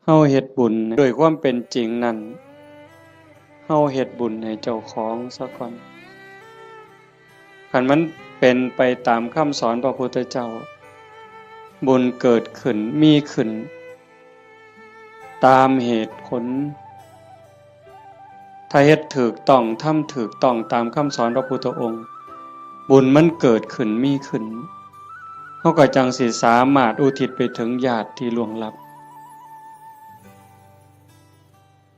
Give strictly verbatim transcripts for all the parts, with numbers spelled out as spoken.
เฮาเฮ็ดบุญด้วยความเป็นจริงนั่น เฮาเฮ็ดบุญให้เจ้าของซะก่อน คันมันเป็นไปตามคำสอนพระพุทธเจ้า บุญเกิดขึ้น มีขึ้น ตามเหตุผล ถ้าเฮ็ดถูกต้อง ทำถูกต้องตามคำสอนพระพุทธองค์ บุญมันเกิดขึ้น มีขึ้น เฮาก็จั่งสิสามารถอุทิศไปถึงญาติที่ล่วงลับ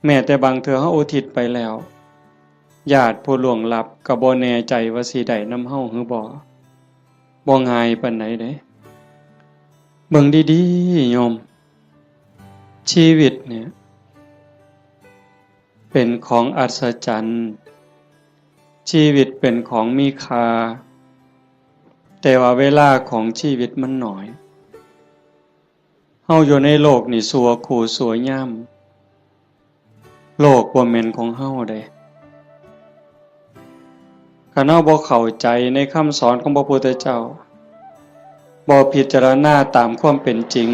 แม้แต่บางเทื่อเฮาอุทิศไปแล้ว ญาติผู้ล่วงลับก็บ่แน่ใจว่าสิได้นำเฮาหรือบ่ บ่ง่ายปานใดเด้ เบิ่งดีๆ โยม ชีวิตเนี่ย เป็นของอัศจรรย์ ชีวิตเป็นของมีค่า แต่ว่าเวลาของชีวิตมันน้อย เฮาอยู่ในโลกนี่ชั่วคู่ชั่วยาม โลกบ่แม่นของเฮาเด้ คันเฮาบ่เข้าใจในคำสอนของพระพุทธเจ้า บ่พิจารณาตามความเป็นจริง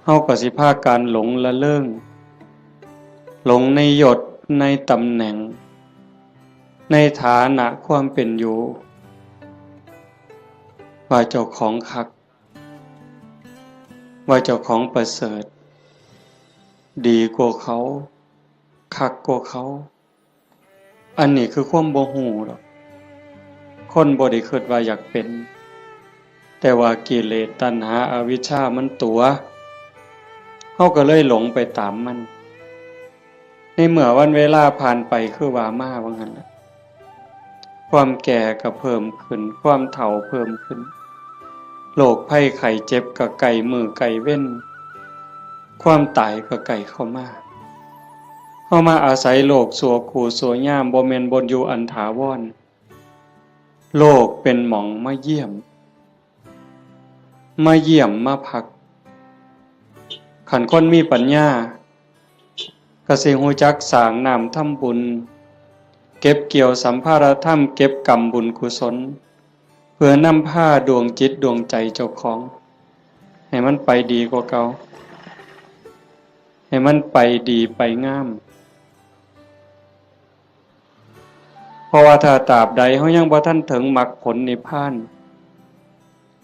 เฮาก็สิพากันหลงละเริง หลงในยศ ในตำแหน่ง ในฐานะความเป็นอยู่ ว่าเจ้าของคัก ว่าเจ้าของประเสริฐ ดีกว่าเขา คักกว่าเขา อันนี้คือความบ่ฮู้ดอก คนบ่ได้คิดว่าอยากเป็น แต่ว่ากิเลสตัณหาอวิชชามันตั๋ว เฮาก็เลยหลงไปตามมัน ในเมื่อวันเวลาผ่านไปคือว่ามาว่างั้นล่ะ ความแก่ก็เพิ่มขึ้น ความเฒ่าเพิ่มขึ้น โรคภัยไข้เจ็บก็ใกล้มื้อใกล้เว็น ความตายก็ใกล้เข้ามา เฮามาอาศัยโลกชั่วคู่ชั่วยาม บ่แม่นบ่อนอยู่อันถาวร โลกเป็นหม่องมาเยี่ยม มาเยี่ยมมาพัก คันคนมีปัญญา ก็สิฮู้จักสร้างน้ำทำบุญ เก็บเกี่ยวสัมภาระธรรม เก็บกำบุญกุศล เพื่อนำพาดวงจิตดวงใจเจ้าของ ให้มันไปดีกว่าเก่า ให้มันไปดีไปงาม เพราะว่าถ้าตราบใดเฮายังบ่ทันถึงมรรคผลนิพพาน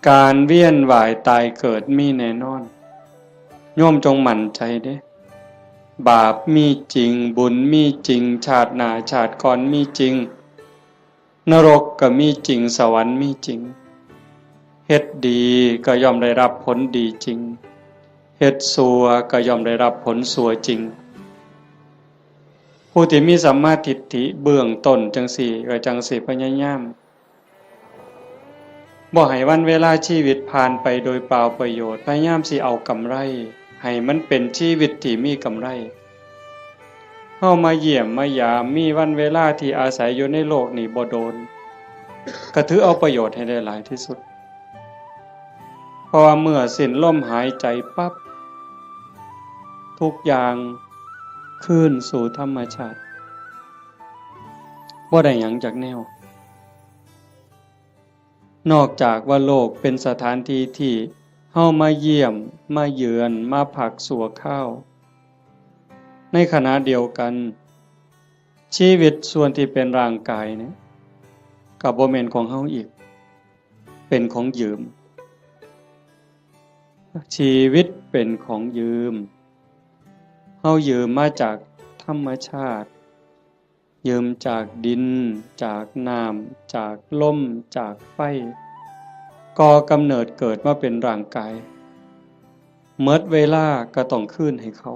การเวียนว่ายตายเกิดมีแน่นอน โยมจงมั่นใจเด้ บาปมีจริง บุญมีจริง ชาติหน้าชาติก่อนมีจริง นรกก็มีจริง สวรรค์มีจริง เฮ็ดดีก็ย่อมได้รับผลดีจริง เฮ็ดชั่วก็ย่อมได้รับผลชั่วจริง ผู้ที่มีสัมมาทิฏฐิเบื้องต้นจั่งซี้ ก็จั่งสิพยายาม บ่ให้วันเวลาชีวิตผ่านไปโดยเปล่าประโยชน์ พยายามสิเอากำไร ให้มันเป็นชีวิตที่มีกำไร เฮามาเยี่ยมมายาม มีวันเวลาที่อาศัยอยู่ในโลกนี้บ่โดน ก็ถือเอาประโยชน์ให้ได้หลายที่สุด เพราะว่าเมื่อสิ้นลมหายใจปั๊บ ทุกอย่างคืนสู่ธรรมชาติ บ่ได้หยังจักแนว นอกจากว่าโลกเป็นสถานที่ที่เฮามาเยี่ยม มาเยือน มาพักชั่วคราว ในขณะเดียวกัน ชีวิตส่วนที่เป็นร่างกายเนี่ย ก็บ่แม่นของเฮาอีก เป็นของยืม ชีวิตเป็นของยืม เฮายืมมาจากธรรมชาติ ยืมจากดิน จากน้ำ จากลม จากไฟ ก่อกำเนิดเกิดมาเป็นร่างกาย หมดเวลาก็ต้องคืนให้เขา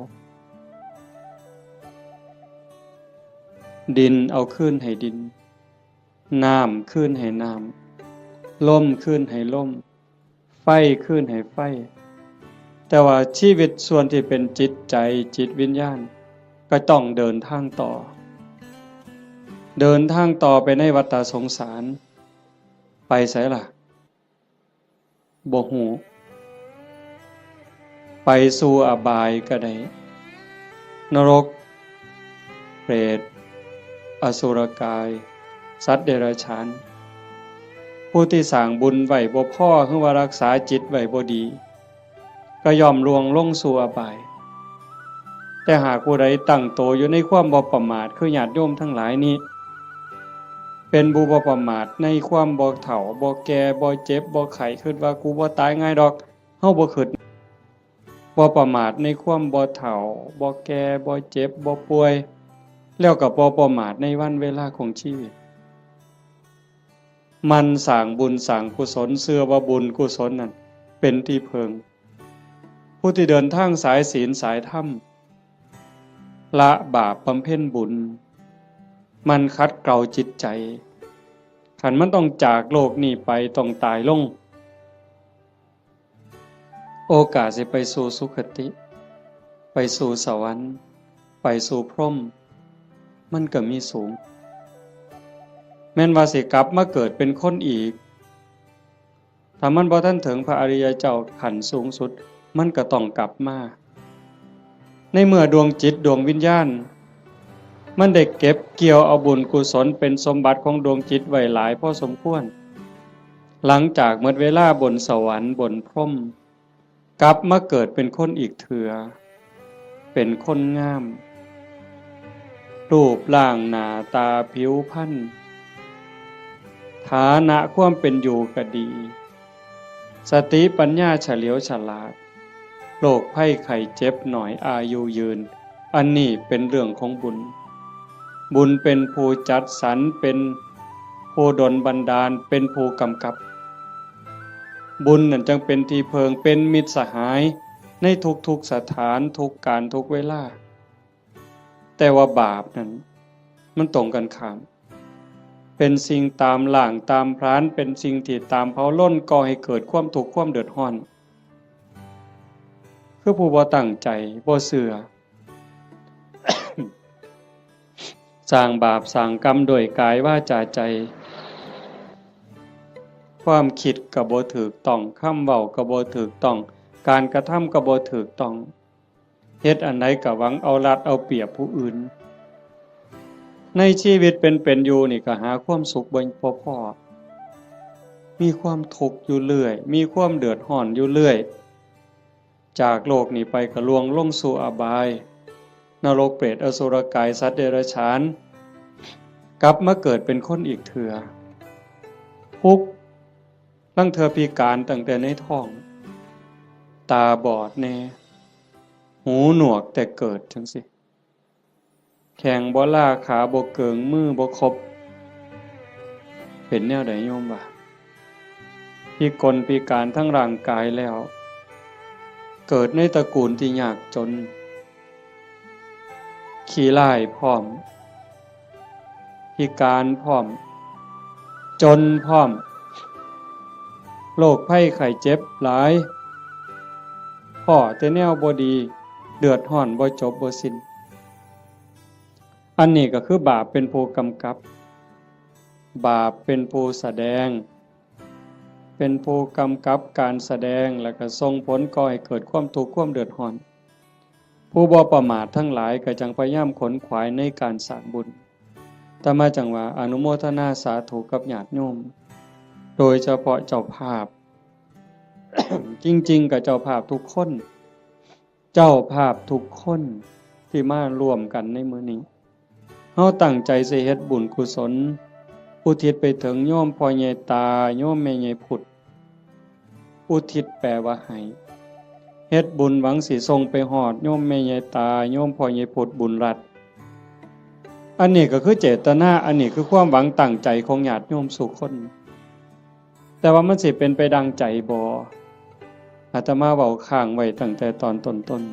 ดินเอาคืนให้ดิน น้ำคืนให้น้ำ ลมคืนให้ลม ไฟคืนให้ไฟ แต่ว่าชีวิตส่วนที่เป็นจิตใจ จิตวิญญาณ ก็ต้องเดินทางต่อ เดินทางต่อไปในวัฏฏะสงสาร ไปไสล่ะ บ่ฮู้ ไปสู่อบายก็ได้ นรก เปรต อสุรกาย สัตว์เดรัจฉาน ผู้ที่สร้างบุญไว้บ่พอ หรือว่ารักษาจิตไว้บ่ดี ก็ย่อมล่วงลงสู่อบาย แต่หากผู้ใดตั้งโตอยู่ในความบ่ประมาท คือญาติโยมทั้งหลายนี้ เป็นผู้บ่ประมาทในความบ่เฒ่า บ่แก่ บ่เจ็บ บ่ไข้ คิดว่ากูบ่ตายง่ายดอก เฮาบ่คิด บ่ประมาทในความบ่เฒ่า บ่แก่ บ่เจ็บ บ่ป่วย แล้วก็บ่ประมาทในวันเวลาของชีวิต หมั่นสร้างบุญสร้างกุศล เชื่อว่าบุญกุศลนั่นเป็นที่พึ่ง ผู้ที่เดินทางสายศีลสายธรรม ละบาปบำเพ็ญบุญ หมั่นขัดเกลาจิตใจ คันมันต้องจากโลกนี้ไป ต้องตายลง โอกาสสิไปสู่สุคติ ไปสู่สวรรค์ ไปสู่พรหม มันก็มีสูง แม่นว่าสิกลับมาเกิดเป็นคนอีก ถ้ามันบ่ทันถึงพระอริยเจ้าขั้นสูงสุด มันก็ต้องกลับมา ในเมื่อดวงจิตดวงวิญญาณ มันได้เก็บเกี่ยวเอาบุญกุศลเป็นสมบัติของดวงจิตไว้หลายพอสมควร หลังจากหมดเวลาบนสวรรค์บนพรหม กลับมาเกิดเป็นคนอีกเทื่อ เป็นคนงาม รูปร่างหน้าตาผิวพรรณ ฐานะความเป็นอยู่ก็ดี สติปัญญาเฉลียวฉลาด โรคภัยไข้เจ็บน้อย อายุยืน อันนี้เป็นเรื่องของบุญ บุญเป็นผู้จัดสรร เป็นผู้ดลบันดาล เป็นผู้กำกับ บุญนั่นจั่งเป็นที่เพิ่ง เป็นมิตรสหายในทุกๆสถาน ทุกการ ทุกเวลา แต่ว่าบาปนั่น มันตรงกันข้าม เป็นสิ่งตามล้างตามผลาญ เป็นสิ่งที่ตามเผาลน ก่อให้เกิดความทุกข์ความเดือดร้อน คือผู้บ่ตั้งใจ บ่เชื่อ สร้างบาปสร้างกรรมด้วยกายวาจาใจ ความคิดก็บ่ถูกต้อง คำเว้าก็บ่ถูกต้อง การกระทำก็บ่ถูกต้อง เฮ็ดอันใดก็หวังเอารัดเอาเปรียบผู้อื่น ในชีวิตเป็นเป็นอยู่นี่ก็หาความสุขบ่พอพอ มีความทุกข์อยู่เรื่อย มีความเดือดร้อนอยู่เรื่อย จากโลกนี้ไปก็ล่วงลงสู่อบาย นรกเปรตอสุรกายสัตว์เดรัจฉาน กลับมาเกิดเป็นคนอีกเทื่อ ทุกข์ ลางเทื่อพิการตั้งแต่ในท้อง ตาบอดแน่ หูหนวกแต่เกิดจั่งซี้ แข้งบ่ลา ขาบ่เกิง มือบ่ครบ เป็นแนวใดโยมว่า พิกลพิการทั้งร่างกายแล้ว เกิดในตระกูลที่ยากจน ขี้ร้ายพร้อม พิการพร้อม จนพร้อม โรคภัยไข้เจ็บหลาย พ้อแต่แนวบ่ดี เดือดร้อนบ่จบบ่สิ้น อันนี้ก็คือบาปเป็นผู้กำกับ บาปเป็นผู้แสดง เป็นผู้กำกับการแสดง แล้วก็ส่งผลก่อให้เกิดความทุกข์ความเดือดร้อน ผู้บ่ประมาททั้งหลายก็จั่งพยายามขนขวายในการสร้างบุญ อาตมาจั่งว่าอนุโมทนาสาธุกับญาติโยม โดยเฉพาะเจ้าภาพ จริงๆ ก็เจ้าภาพทุกคน เจ้าภาพทุกคนที่มาร่วมกันในมื้อนี้ เฮาตั้งใจสิเฮ็ดบุญกุศล อุทิศไปถึงโยมพ่อใหญ่ตา โยมแม่ใหญ่พุด อุทิศแปลว่าให้ เฮ็ดบุญหวังสิส่งไปฮอดโยมแม่ใหญ่ตา โยมพ่อใหญ่พุด บุญรัตน์ อันนี้ก็คือเจตนา อันนี้คือความหวังตั้งใจของญาติโยมสู่คน แต่ว่ามันสิเป็นไปดังใจบ่ อาตมาเว้าค้างไว้ตั้งแต่ตอนต้น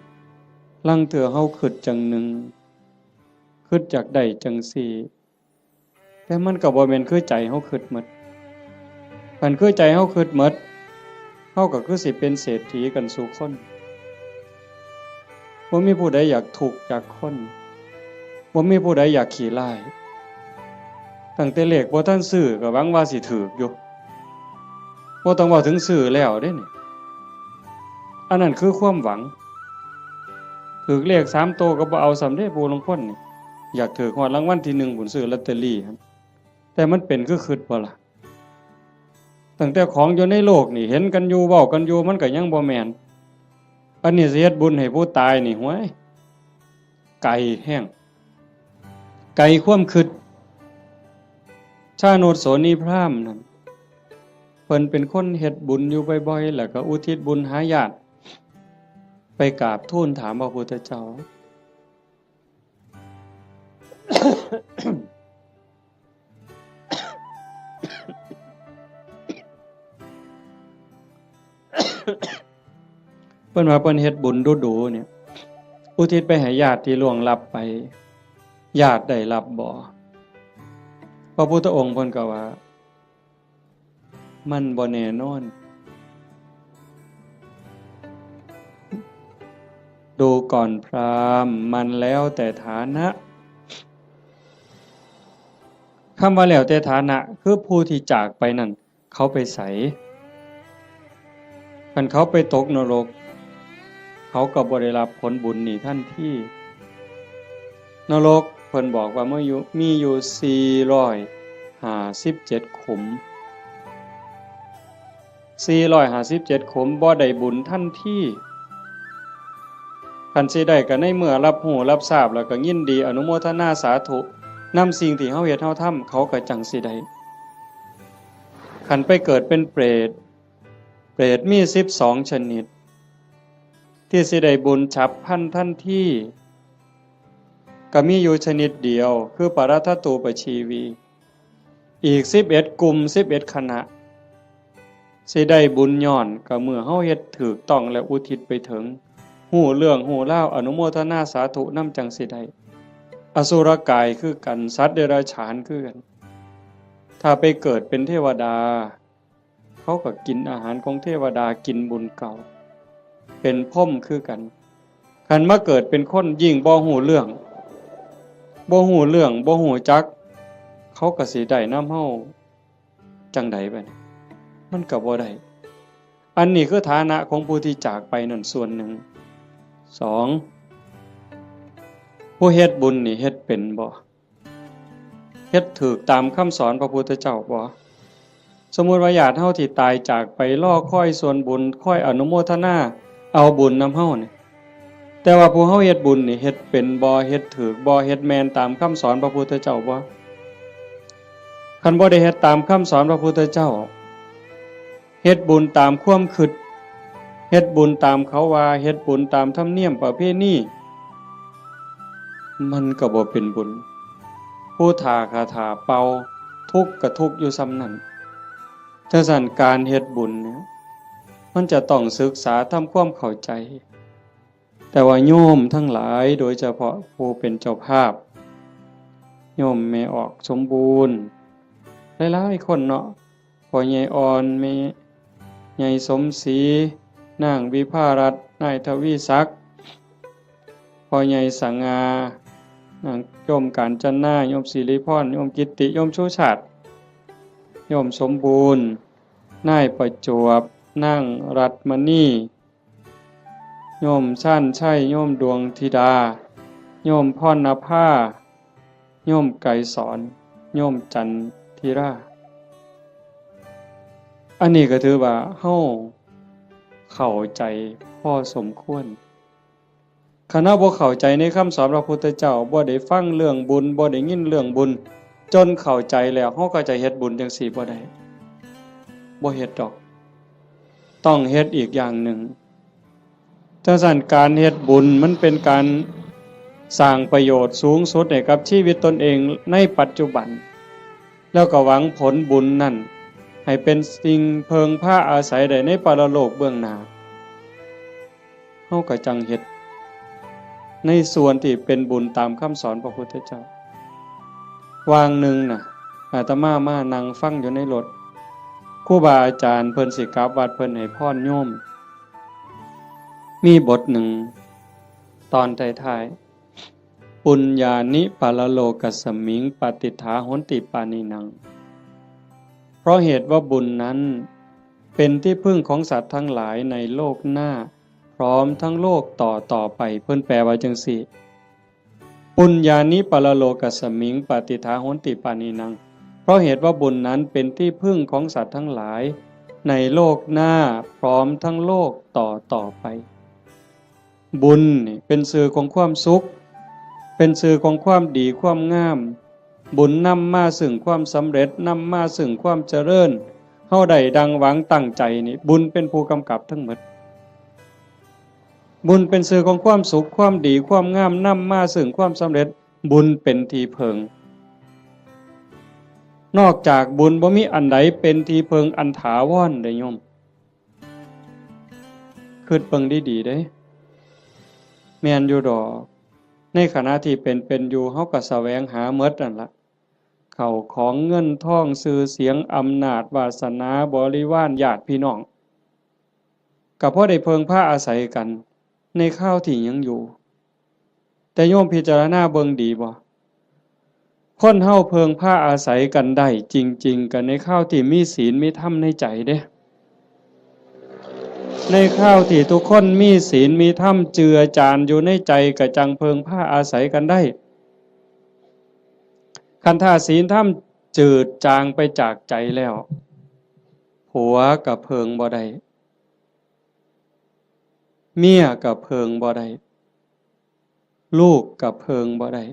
ๆ ลางเทื่อเฮาคิดจั่งหนึ่ง คิดอยากได้จั่งซี้ แต่มันก็บ่แม่นคือใจเฮาคิดหมด คันคือใจเฮาคิดหมด เฮาก็คือสิเป็นเศรษฐีกันสู่คน บ่มีผู้ใดอยากทุกข์จักคน บ่มีผู้ใดอยากขี้ร้าย ตั้งแต่เลขบ่ทันซื้อก็หวังว่าสิถูกอยู่ บ่ต้องเว้าถึงซื้อแล้วเด้นี่ อันนั้นคือความหวัง ถูกเลขสามโตก็บ่เอาซ้ำเด้ ผู้ลางคนนี่ อยากถูกฮอดรางวัลที่หนึ่งพุ้น ซื้อลอตเตอรี่หั่น แต่มันเป็นคือคิดบ่ล่ะ ตั้งแต่ของอยู่ในโลกนี่ เห็นกันอยู่ เว้ากันอยู่ มันก็ยังบ่แม่น อันนี้สิเฮ็ดบุญให้ผู้ตายนี่ ห้วย ไกลแฮง ไกลความคิด ชาโนชโสนีพราหมณ์นั่น เพิ่นเป็นคนเฮ็ดบุญอยู่บ่อยๆ แล้วก็อุทิศบุญหาญาติ ไปกราบทูลถามพระพุทธเจ้า เพิ่นว่าเพิ่นเฮ็ดบุญดูๆ เนี่ย อุทิศไปให้ญาติที่ล่วงลับไป ญาติได้รับบ่ พระพุทธองค์เพิ่นก็ว่า มันบ่แน่นอน ดูก่อนพราหมณ์ มันแล้วแต่ฐานะ คำว่าแล้วแต่ฐานะ คือผู้ที่จากไปนั่น เขาไปไส คันเขาไปตกนรก เขาก็บ่ได้รับผลบุญนี้ทันที นรกเพิ่นบอกว่ามีอยู่ มีอยู่สี่ร้อยห้าสิบเจ็ดขุม สี่ร้อยห้าสิบเจ็ดขุม บ่ได้บุญทันที คันสิได้ก็ในเมื่อรับรู้รับทราบแล้วก็ยินดีอนุโมทนาสาธุนำสิ่งที่เฮาเฮ็ดเฮาทำ เขาก็จั่งสิได้ คันไปเกิดเป็นเปรต เปรตมีสิบสองชนิด ที่สิได้บุญฉับพลันทันที ก็มีอยู่ชนิดเดียว คือปรัตถตูปชีวี อีกสิบเอ็ดกลุ่ม สิบเอ็ดคณะ สิได้บุญย้อนก็เมื่อเฮาเฮ็ดถูกต้องและอุทิศไปถึง ฮู้เรื่องฮู้ราว อนุโมทนาสาธุนำจั่งสิได้ อสุรกายคือกัน สัตว์เดรัจฉานคือกัน ถ้าไปเกิดเป็นเทวดา เขาก็กินอาหารของเทวดา กินบุญเก่า เป็นพรหมคือกัน คันมาเกิดเป็นคนยิ่งบ่ฮู้เรื่อง บ่ฮู้เรื่อง บ่ฮู้จัก เขาก็สิได้นำเฮาจั่งใดบัดนี้ มันก็บ่ได้ อันนี้คือฐานะของผู้ที่จากไปนั่นส่วนหนึ่ง สอง ผู้เฮ็ดบุญนี่เฮ็ดเป็นบ่ เฮ็ดถูกตามคำสอนพระพุทธเจ้าบ่ สมมุติว่าญาติเฮาที่ตายจากไปรอคอยส่วนบุญ คอยอนุโมทนาเอาบุญนำเฮานี่ แต่ว่าผู้เฮาเฮ็ดบุญนี่เฮ็ดเป็นบ่ เฮ็ดถูกบ่ เฮ็ดแม่นตามคำสอนพระพุทธเจ้าบ่ คันบ่ได้เฮ็ดตามคำสอนพระพุทธเจ้า เฮ็ดบุญตามความคิด เฮ็ดบุญตามเขาว่า เฮ็ดบุญตามธรรมเนียมประเพณี มันก็บ่เป็นบุญ ผู้ถ้าคาถาเป่า ทุกข์ก็ทุกข์อยู่ส่ำนั้น จั่งซั้นการเฮ็ดบุญเนี่ย มันจะต้องศึกษาทำความเข้าใจ แต่ว่าโยมทั้งหลาย โดยเฉพาะผู้เป็นเจ้าภาพ โยมแม่ออกสมบูรณ์ หลายๆ คนเนาะ พ่อใหญ่อ่อน แม่ใหญ่สมศรี นางวิภารัตน์ นายทวีศักดิ์ พ่อใหญ่สง่า นางโยมกาญจนา โยมสิริพร โยมกิตติ โยมชูชาติ โยมสมบูรณ์ นายประจวบ นางรัตน์มณี โยมชาญชัย โยมดวงธิดา โยมพรณภา โยมไกรสอน โยมจันทิรา อันนี้ก็ถือว่าเฮาเข้าใจพอสมควร คันเฮาบ่เข้าใจในคำสอนพระพุทธเจ้า บ่ได้ฟังเรื่องบุญ บ่ได้ยินเรื่องบุญ จนเข้าใจแล้ว เฮาก็จะเฮ็ดบุญจั่งซี้บ่ได้ บ่เฮ็ดดอก ต้องเฮ็ดอีกอย่างหนึ่ง จั่งซั้นการเฮ็ดบุญมันเป็นการสร้างประโยชน์สูงสุดให้กับชีวิตตนเองในปัจจุบัน แล้วก็หวังผลบุญนั่นให้เป็นสิ่งเพิ่งพาอาศัยได้ในปรโลกเบื้องหน้า เฮาก็จั่งเฮ็ดในส่วนที่เป็นบุญตามคำสอนพระพุทธเจ้า วางหนึ่งน่ะ อาตมามานั่งฟังอยู่ในรถ ครูบาอาจารย์เพิ่นสิกลับวัด เพิ่นให้พรโยม มีบทหนึ่ง ตอนท้ายๆ ปุญญานิปรโลกัสมิง ปาติฏฐาโหนติปานินัง เพราะเหตุว่าบุญนั้นเป็นที่พึ่งของสัตว์ทั้งหลายในโลกหน้า พร้อมทั้งโลกต่อต่อไป เพิ่นแปลว่าจั่งซี้ ปุญญานิปรโลกัสมิง ปาติฏฐาโหนติปานินัง เพราะเหตุว่าบุญนั้นเป็นที่พึ่งของสัตว์ทั้งหลายในโลกหน้า พร้อมทั้งโลกต่อต่อไป บุญนี่เป็นชื่อของความสุข เป็นชื่อของความดีความงาม บุญนำมาซึ่งความสำเร็จ นำมาซึ่งความเจริญ เฮาได้ดังหวังตั้งใจนี่ บุญเป็นผู้กำกับทั้งหมด บุญเป็นชื่อของความสุข ความดี ความงาม นำมาซึ่งความสำเร็จ บุญเป็นที่เพิ่ง นอกจากบุญบ่มีอันใดเป็นที่เพิ่งอันถาวรเด้โยม คิดเบิ่งดีๆเด้ แม่นอยู่ดอก ในขณะที่เป็นๆอยู่ เฮาก็แสวงหาหมดนั่นละ เข้าของเงินทอง ชื่อเสียง อำนาจ วาสนา บริวาร ญาติพี่น้อง ก็พอได้เพิ่งพาอาศัยกัน ในคราวที่ยังอยู่ แต่โยมพิจารณาเบิ่งดีบ่ คนเฮาเพิ่งพาอาศัยกันได้จริงๆ ก็ในคราวที่มีศีลมีธรรมในใจเด้ ในคราวที่ทุกคนมีศีลมีธรรมเจือจานอยู่ในใจ ก็จั่งเพิ่งพาอาศัยกันได้ คันถ้าศีลธรรมจืดจางไปจากใจแล้ว ผัวก็เพิ่งบ่ได้ เมียก็เพิ่งบ่ได้ ลูกก็เพิ่งบ่ได้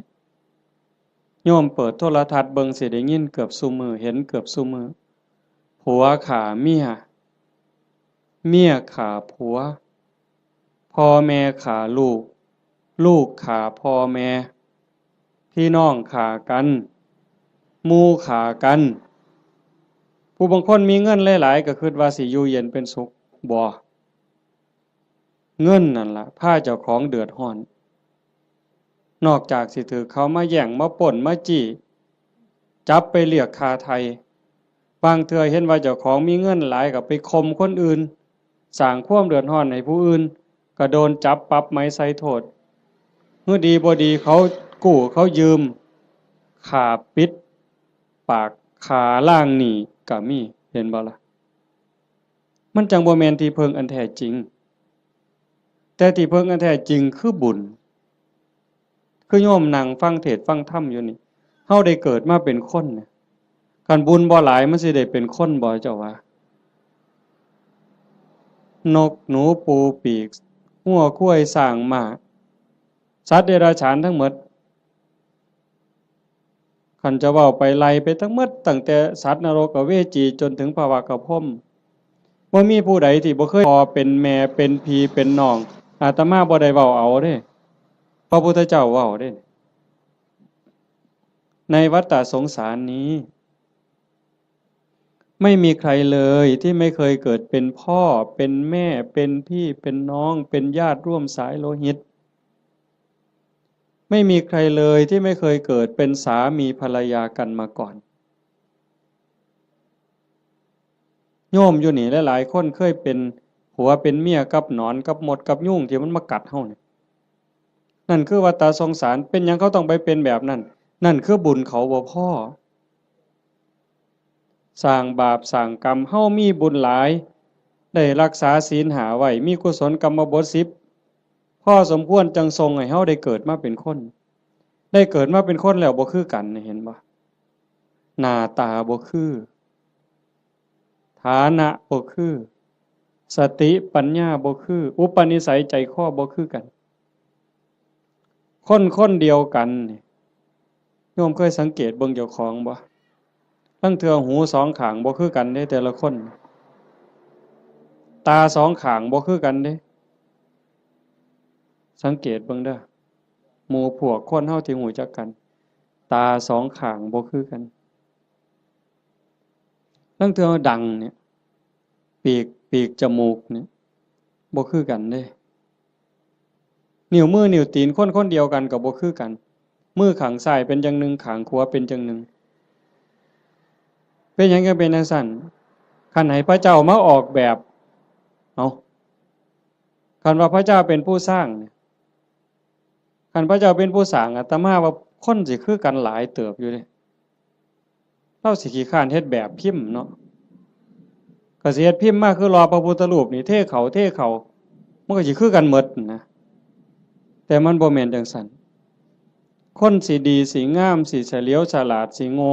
โยมเปิดโทรทัศน์เบิ่งสิได้ยินเกือบซุมื้อ เห็นเกือบซุมื้อ ผัวฆ่าเมีย เมียฆ่าผัว พ่อแม่ฆ่าลูก ลูกฆ่าพ่อแม่ พี่น้องฆ่ากัน หมู่ฆ่ากัน ผู้บางคนมีเงินหลายๆ ก็คิดว่าสิอยู่เย็นเป็นสุข บ่ เงินนั่นล่ะพาเจ้าของเดือดร้อน นอกจากสิถืกเขามาแย่ง มาปล้น มาจี้ จับไปเรียกค่าไถ่ บางเทื่อเห็นว่าเจ้าของมีเงินหลายก็ไปข่มคนอื่น สร้างความเดือดร้อนให้ผู้อื่น ก็โดนจับปรับใหม่ใส่โทษ เมื่อดีบ่ดีเขากู้เขายืม ฆ่าปิดปาก ฆ่าล้างหนี้ก็มี เห็นบ่ล่ะ มันจั่งบ่แม่นที่เพิ่งอันแท้จริง แต่ที่เพิ่งอันแท้จริงคือบุญ คือโยมนั่งฟังเทศน์ฟังธรรมอยู่นี่ เฮาได้เกิดมาเป็นคนน่ะ คันบุญบ่หลายมันสิได้เป็นคนบ่ เจ้าว่า นกหนูปูปีก งัวควายช้างม้า สัตว์เดรัจฉานทั้งหมด คันจะเว้าไปไล่ไปทั้งหมด ตั้งแต่สัตว์นรกอเวจีจนถึงพระวากพรหม บ่มีผู้ใดที่บ่เคยพ่อเป็นแม่เป็นพี่เป็นน้อง อาตมาบ่ได้เว้าเอาเด้ พระพุทธเจ้าเว้าเด้ ในวัฏฏะสงสารนี้ ไม่มีใครเลยที่ไม่เคยเกิดเป็นพ่อ เป็นแม่ เป็นพี่ เป็นน้อง เป็นญาติร่วมสายโลหิต ไม่มีใครเลยที่ไม่เคยเกิดเป็นสามีภรรยากันมาก่อน โยมอยู่นี่หลายๆคนเคยเป็นผัวเป็นเมียกับหนอนกับมดกับยุงที่มันมากัดเฮานี่ นั่นคือวัฏฏะสงสาร เป็นหยังเขาต้องไปเป็นแบบนั้น นั่นคือบุญเขาบ่พอ สร้างบาปสร้างกรรม เฮามีบุญหลาย ได้รักษาศีลห้าไว้ มีกุศลกรรมบทสิบ พอสมควรจั่งส่งให้เฮาได้เกิดมาเป็นคน ได้เกิดมาเป็นคนแล้วบ่คือกัน เห็นบ่ หน้าตาบ่คือ ฐานะบ่คือ สติปัญญาบ่คือ อุปนิสัยใจคอบ่คือกัน คนคนเดียวกันนี่ โยมเคยสังเกตเบิ่งเจ้าของบ่ ลางเทื่อหูสองข้างบ่คือกันเด้ แต่ละคน ตาสองข้างบ่คือกันเด้ สังเกตเบิ่งเด้อ หมู่พวกคนเฮาที่รู้จักกัน ตาสองข้างบ่คือกัน ลางเทื่อดังเนี่ย ปีก ปีกจมูกเนี่ย บ่คือกันเด้ นิ้วมือนิ้วตีนคนคนเดียวกันก็บ่คือกัน มือข้างซ้ายเป็นอย่างหนึ่ง ข้างขวาเป็นอย่างหนึ่ง เป็นหยังจั่งเป็นจั่งซั้น คันให้พระเจ้ามาออกแบบ เอ้า คันว่าพระเจ้าเป็นผู้สร้างเนี่ย คันพระเจ้าเป็นผู้สร้าง อาตมาว่าคนสิคือกันหลายเติบอยู่เด้ ลาวสิขี้คร้านเฮ็ดแบบพิมพ์เนาะ ก็สิเฮ็ดพิมพ์มาคือหล่อพระพุทธรูปนี่ เทเข้า เทเข้า มันก็สิคือกันหมดนะ แต่มันบ่แม่นจั่งซั้น คนสิดี สิงาม สิเฉลียวฉลาด สิโง่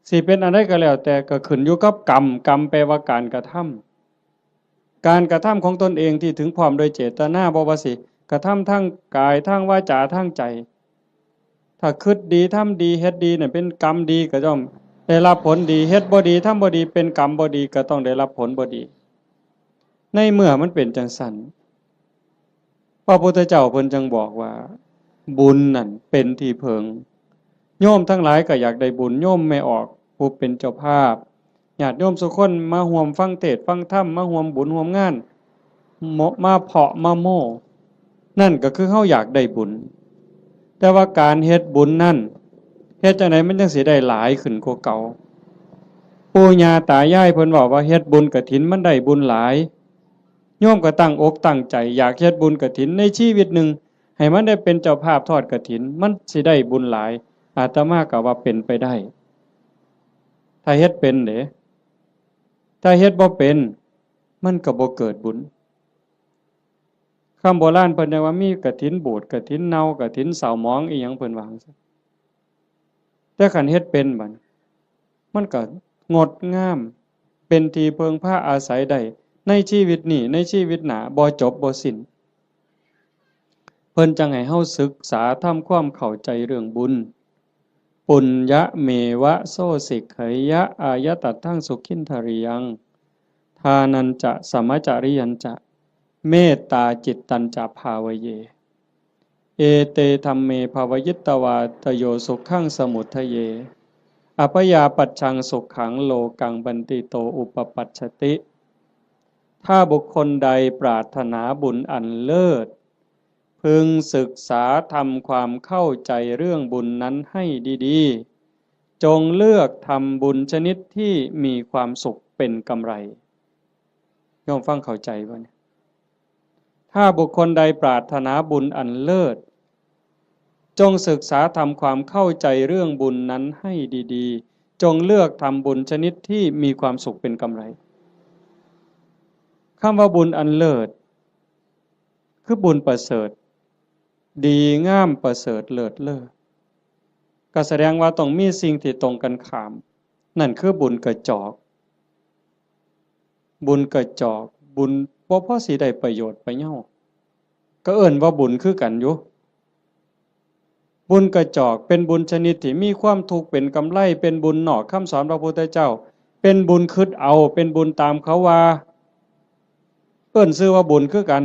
สิเป็นอันใดก็แล้วแต่ ก็ขึ้นอยู่กับกรรม กรรมแปลว่าการกระทำ การกระทำของตนเองที่ถึงพร้อมโดยเจตนา บ่ว่าสิกระทำทางกาย ทางวาจา ทางใจ ถ้าคิดดี ทำดี เฮ็ดดีเนี่ย เป็นกรรมดีก็ย่อมได้รับผลดี เฮ็ดบ่ดี ทำบ่ดี เป็นกรรมบ่ดี ก็ต้องได้รับผลบ่ดี ในเมื่อมันเป็นจั่งซั้น พระพุทธเจ้าเพิ่นจึงบอกว่า บุญนั่นเป็นที่เพิ่ง โยมทั้งหลายก็อยากได้บุญ โยมแม่ออกผู้เป็นเจ้าภาพ ญาติโยมสุคนมาร่วมฟังเทศน์ฟังธรรม มาร่วมบุญร่วมงาน มาเพาะมาโม้ นั่นก็คือเฮาอยากได้บุญ แต่ว่าการเฮ็ดบุญนั่น เฮ็ดจั่งใดมันจั่งสิได้หลายขึ้นกว่าเก่า ปู่ย่าตายายเพิ่นเว้าว่าเฮ็ดบุญกฐินมันได้บุญหลาย โยมก็ตั้งอกตั้งใจอยากเฮ็ดบุญกฐินในชีวิตหนึ่ง ให้มันได้เป็นเจ้าภาพทอดกฐิน มันสิได้บุญหลาย อาตมาก็ว่าเป็นไปได้ ถ้าเฮ็ดเป็นเด้ ถ้าเฮ็ดบ่เป็น มันก็บ่เกิดบุญ คำโบราณเพิ่นเรียกว่ามีกฐินบูด กฐินเน่า กฐินเศร้าหมอง อีหยังเพิ่นว่าจั่งซี้ แต่คันเฮ็ดเป็นบัดนี้ มันก็งดงาม เป็นที่เพิ่งพาอาศัยได้ ในชีวิตนี้ ในชีวิตหน้า บ่จบบ่สิ้น เพิ่นจั่งให้เฮาศึกษาทำความเข้าใจเรื่องบุญ ปุญญะเมวะโสสิกขยะอายตัตถังสุขินทริยัง ทานัญจะสมจริยัญจะ เมตตาจิตตัญจะภาวะเย เอเตธัมเมภาวะยิตตวาตโยสุขังสมุททะเย อัพยาปัชชังสุขังโลกังบันติโตอุปปัชชติ ถ้าบุคคลใดปรารถนาบุญอันเลิศ พึงศึกษาทำความเข้าใจเรื่องบุญนั้นให้ดีๆ จงเลือกทำบุญชนิดที่มีความสุขเป็นกำไร โยมฟังเข้าใจบ่เนี่ย ถ้าบุคคลใดปรารถนาบุญอันเลิศ จงศึกษาทำความเข้าใจเรื่องบุญนั้นให้ดีๆ จงเลือกทำบุญชนิดที่มีความสุขเป็นกำไร คำว่าบุญอันเลิศ คือบุญประเสริฐ ดีงามประเสริฐเลิศเลอ ก็แสดงว่าต้องมีสิ่งที่ตรงกันข้าม นั่นคือบุญกระจอก บุญกระจอก บุญบ่พอสิได้ประโยชน์ประเยา ก็เอิ้นว่าบุญคือกันอยู่ บุญกระจอกเป็นบุญชนิดที่มีความทุกข์เป็นกำไร เป็นบุญนอกคำสอนพระพุทธเจ้า เป็นบุญคิดเอา เป็นบุญตามเขาว่า เอิ้นชื่อว่าบุญคือกัน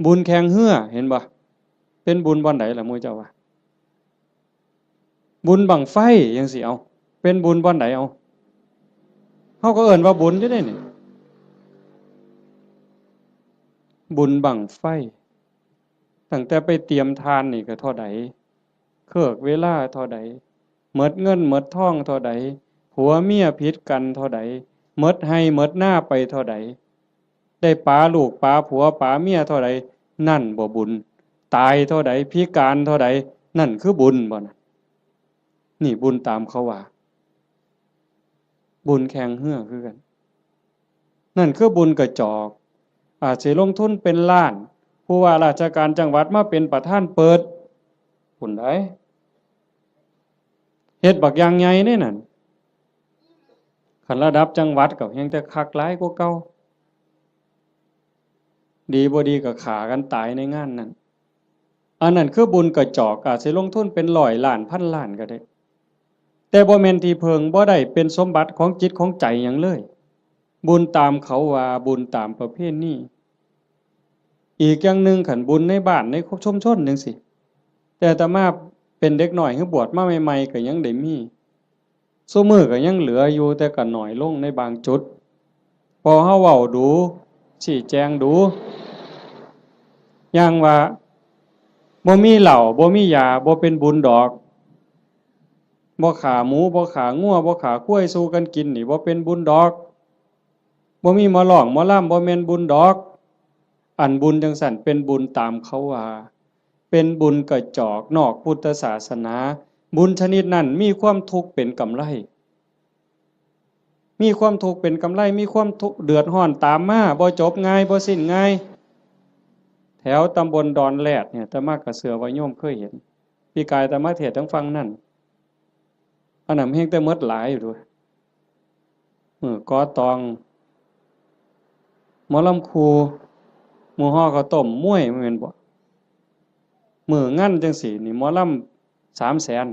บุญแข่งเฮือ เห็นบ่ เป็นบุญบ่อนใดล่ะหมู่เจ้าว่า บุญบั้งไฟจั่งซี้ เอา เป็นบุญบ่อนใด เอา เฮาก็เอิ้นว่าบุญอยู่เด้นี่ บุญบั้งไฟ ตั้งแต่ไปเตรียมถ่านนี่ก็เท่าใด เคิกเวลาเท่าใด หมดเงินหมดทองเท่าใด ผัวเมียผิดกันเท่าใด หมดไร่หมดนาไปเท่าใด ได้ปาลูกปาผัวปาเมียเท่าใด นั่นบ่บุญ ตายเท่าใด พิการเท่าใด นั่นคือบุญบ่นะ นี่บุญตามเขาว่า บุญแข่งเฮือคือกัน นั่นคือบุญกระจอก อาจสิลงทุนเป็นล้าน ผู้ว่าราชการจังหวัดมาเป็นประธานเปิด บุญใด เฮ็ดบักอย่างใหญ่เด้นั่น คันระดับจังหวัดก็แฮ่งแต่คักหลายกว่าเก่า ดีบ่ดีก็ฆ่ากันตายในงานนั้น อันนั้นคือบุญกระจอก อาจสิลงทุนเป็นร้อยล้านพันล้านก็ได้ แต่บ่แม่นที่เพิ่ง บ่ได้เป็นสมบัติของจิตของใจหยังเลย บุญตามเขาว่า บุญตามประเพณี อีกอย่างหนึ่ง คันบุญในบ้านในชุมชนจั่งซี้ แต่อาตมาเป็นเด็กน้อย คือบวชมาใหม่ๆ ก็ยังได้มี ซุมื้อก็ยังเหลืออยู่ แต่ก็น้อยลงในบางจุด เพราะเฮาเว้าดู๋ ชี้แจงดู๋ อย่างว่า บ่มีเหล้า บ่มียา บ่เป็นบุญดอก บ่ฆ่าหมู บ่ฆ่างัว บ่ฆ่าควายสู่กันกินนี่ บ่เป็นบุญดอก บ่มีหมอร้องหมอลำ บ่แม่นบุญดอก อันบุญจั่งซั้นเป็นบุญตามเขาว่า เป็นบุญกระจอกนอกพุทธศาสนา บุญชนิดนั้นมีความทุกข์เป็นกำไร มีความทุกข์เป็นกำไร มีความทุกข์เดือดร้อนตามมา บ่จบง่าย บ่สิ้นง่าย แถวตำบลดอนแรดเนี่ย อาตมาก็เชื่อว่าโยมเคยเห็น ปีกายอาตมาเทศน์ทางฝั่งนั่น อันนั้นแฮ่งแต่หมดหลายอยู่เด้อ มื้อก่อตอง หมอลำครู หมู่ห่อข้าวต้ม มวย แม่นบ่ มื้องานจั่งซี้นี่ หมอลำ สามแสน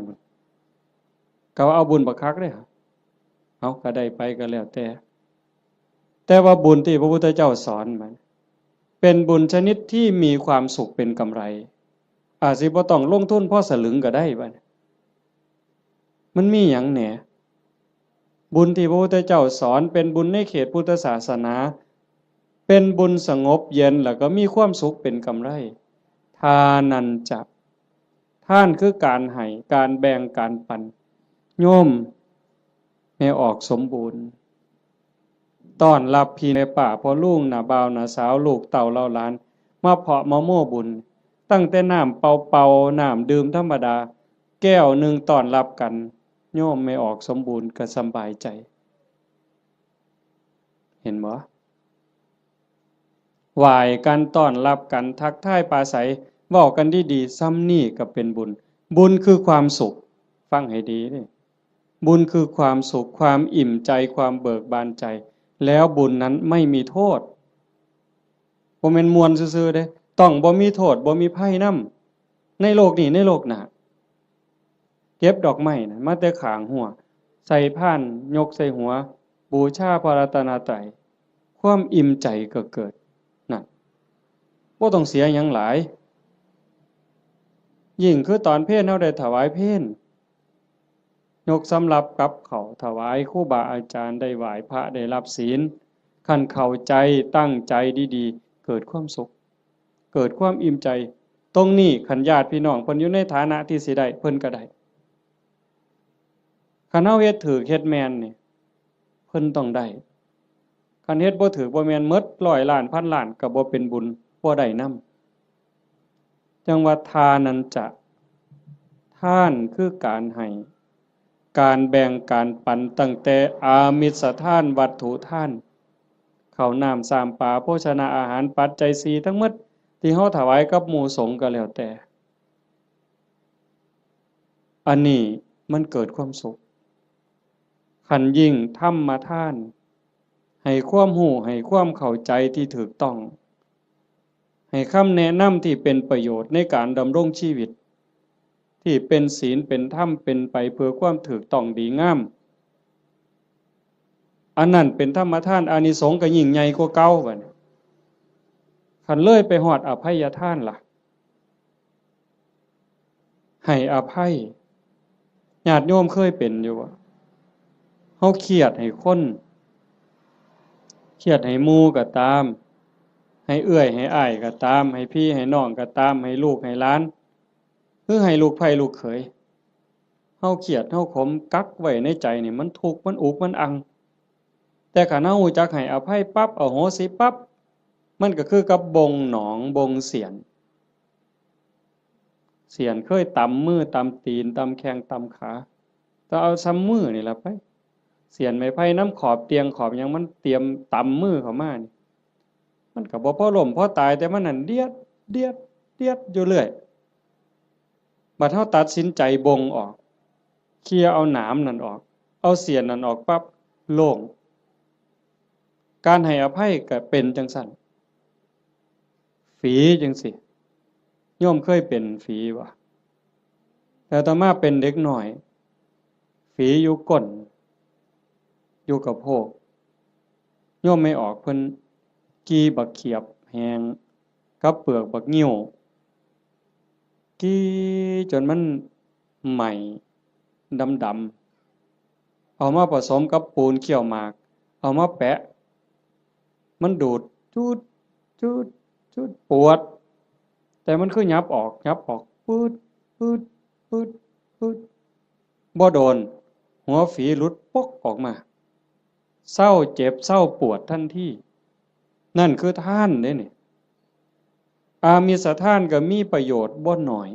ก็ว่าเอาบุญบักคักเด้ เอาก็ได้ไปก็แล้วแต่ แต่ว่าบุญที่พระพุทธเจ้าสอนมัน เป็นบุญชนิดที่มีความสุขเป็นกำไร อาจสิบ่ต้องลงทุนพอสลึงก็ได้บัดนี้ มันมีหยังแหน่ บุญที่พระพุทธเจ้าสอนเป็นบุญในเขตพุทธศาสนา เป็นบุญสงบเย็นแล้วก็มีความสุขเป็นกำไร ทานันจะ ทานคือการให้ การแบ่ง การปัน โยมแม่ออกสมบูรณ์ ต้อนรับพี่แม่ป้าพ่อลุง น้าบ่าว น้าสาว ลูกเต้าเหล่าหลาน มาเพาะมาโม้บุญ ตั้งแต่น้ำเปล่าๆ น้ำดื่มธรรมดา แก้วหนึ่งต้อนรับกัน โยมแม่ออกสมบูรณ์ก็สำบายใจ เห็นบ่ ไหว้กัน ต้อนรับกัน ทักทายปราศรัย เว้ากันดีๆ ส่ำนี้ก็เป็นบุญ บุญคือความสุข ฟังให้ดีเด้ บุญคือความสุข ความอิ่มใจ ความเบิกบานใจ แล้วบุญนั้นไม่มีโทษ บ่แม่นม่วนซื่อๆเด้ ต้องบ่มีโทษ บ่มีภัยนำ ในโลกนี้ ในโลกหน้า เก็บดอกไม้นะ มาแต่ข้างฮั้ว ใส่พาน ยกใส่หัว บูชาพระรัตนตรัย ความอิ่มใจก็เกิด นั่น บ่ต้องเสียหยังหลาย ยิ่งคือตอนเพลเฮาได้ถวายเพล ยกสำรับกับข้าวถวายครูบาอาจารย์ ได้ไหว้พระ ได้รับศีล คันเข้าใจ ตั้งใจดีๆ เกิดความสุข เกิดความอิ่มใจ ตรงนี้คันญาติพี่น้องเพิ่นอยู่ในฐานะที่สิได้ เพิ่นก็ได้ คันเฮาเฮ็ดถูก เฮ็ดแม่นนี่ เพิ่นต้องได้ คันเฮ็ดบ่ถูกบ่แม่น หมดร้อยล้าน พันล้าน ก็บ่เป็นบุญ บ่ได้นำ จั่งว่าทานันจะ ทานคือการให้ การแบ่ง การปัน ตั้งแต่อามิสทาน วัตถุทาน ข้าวน้ำ ซ้ำปลา โภชนาอาหาร ปัจจัยสี่ทั้งหมด ที่เฮาถวายกับหมู่สงฆ์ก็แล้วแต่ อันนี้มันเกิดความสุข คันยิ่งธรรมทาน ให้ความรู้ ให้ความเข้าใจที่ถูกต้อง ให้คำแนะนำที่เป็นประโยชน์ในการดำรงชีวิต ที่เป็นศีล เป็นธรรม เป็นไปเพื่อความถูกต้องดีงาม อันนั้นเป็นธรรมทาน อานิสงส์ก็ยิ่งใหญ่กว่าเก่าบัดนี้ คันเลยไปฮอดอภัยทานล่ะ ให้อภัย ญาติโยมเคยเป็นอยู่บ่ เฮาเครียดให้คน เครียดให้หมู่ก็ตาม ให้เอื้อยให้อ้ายก็ตาม ให้พี่ให้น้องก็ตาม ให้ลูกให้หลาน หรือให้ลูกใผลูกเขย เฮาเครียด เฮาขม กักไว้ในใจนี่ มันทุกข์ มันอุก มันอัง แต่คันเฮารู้จักให้อภัยปั๊บ อโหสิปั๊บ มันก็คือกับบ่งหนอง บ่งเสียน เสียนเคยตำมือ ตำตีน ตำแข้ง ตำขา แต่เอาส่ำมือนี่ล่ะไป เสียนไม้ไผ่นำขอบเตียง ขอบหยัง มันเตรียมตำมือเข้ามานี่ มันก็บ่พอล้มพอตาย แต่มันนั่นเดียด เดียด เดียดอยู่เรื่อย บัดเฮาตัดสินใจบ่งออก เคลียร์เอาหนามนั่นออก เอาเสียนนั่นออกปั๊บ โล่ง การให้อภัยก็เป็นจั่งซั้น ฝีจั่งซี้ โยมเคยเป็นฝีบ่ แต่อาตมาเป็นเด็กน้อย ฝีอยู่ก้น อยู่กะโพก โยมแม่ออกเพิ่นกี่บักเขียบแห้งกับเปลือกบักงิ้ว กี่จนมันไหม้ดำๆ เอามาผสมกับปูนเคี่ยวหมาก เอามาแปะ มันดูด จูด จูด จูด ปวด แต่มันคือหยับออก หยับออก ปื๊ด ปื๊ด ปื๊ด ปื๊ด บ่โดน หัวฝีหลุดปกออกมา เซาเจ็บ เซาปวดทันที นั่นคือทานเด้นี่ อามิสทานก็มีประโยชน์บ่น้อย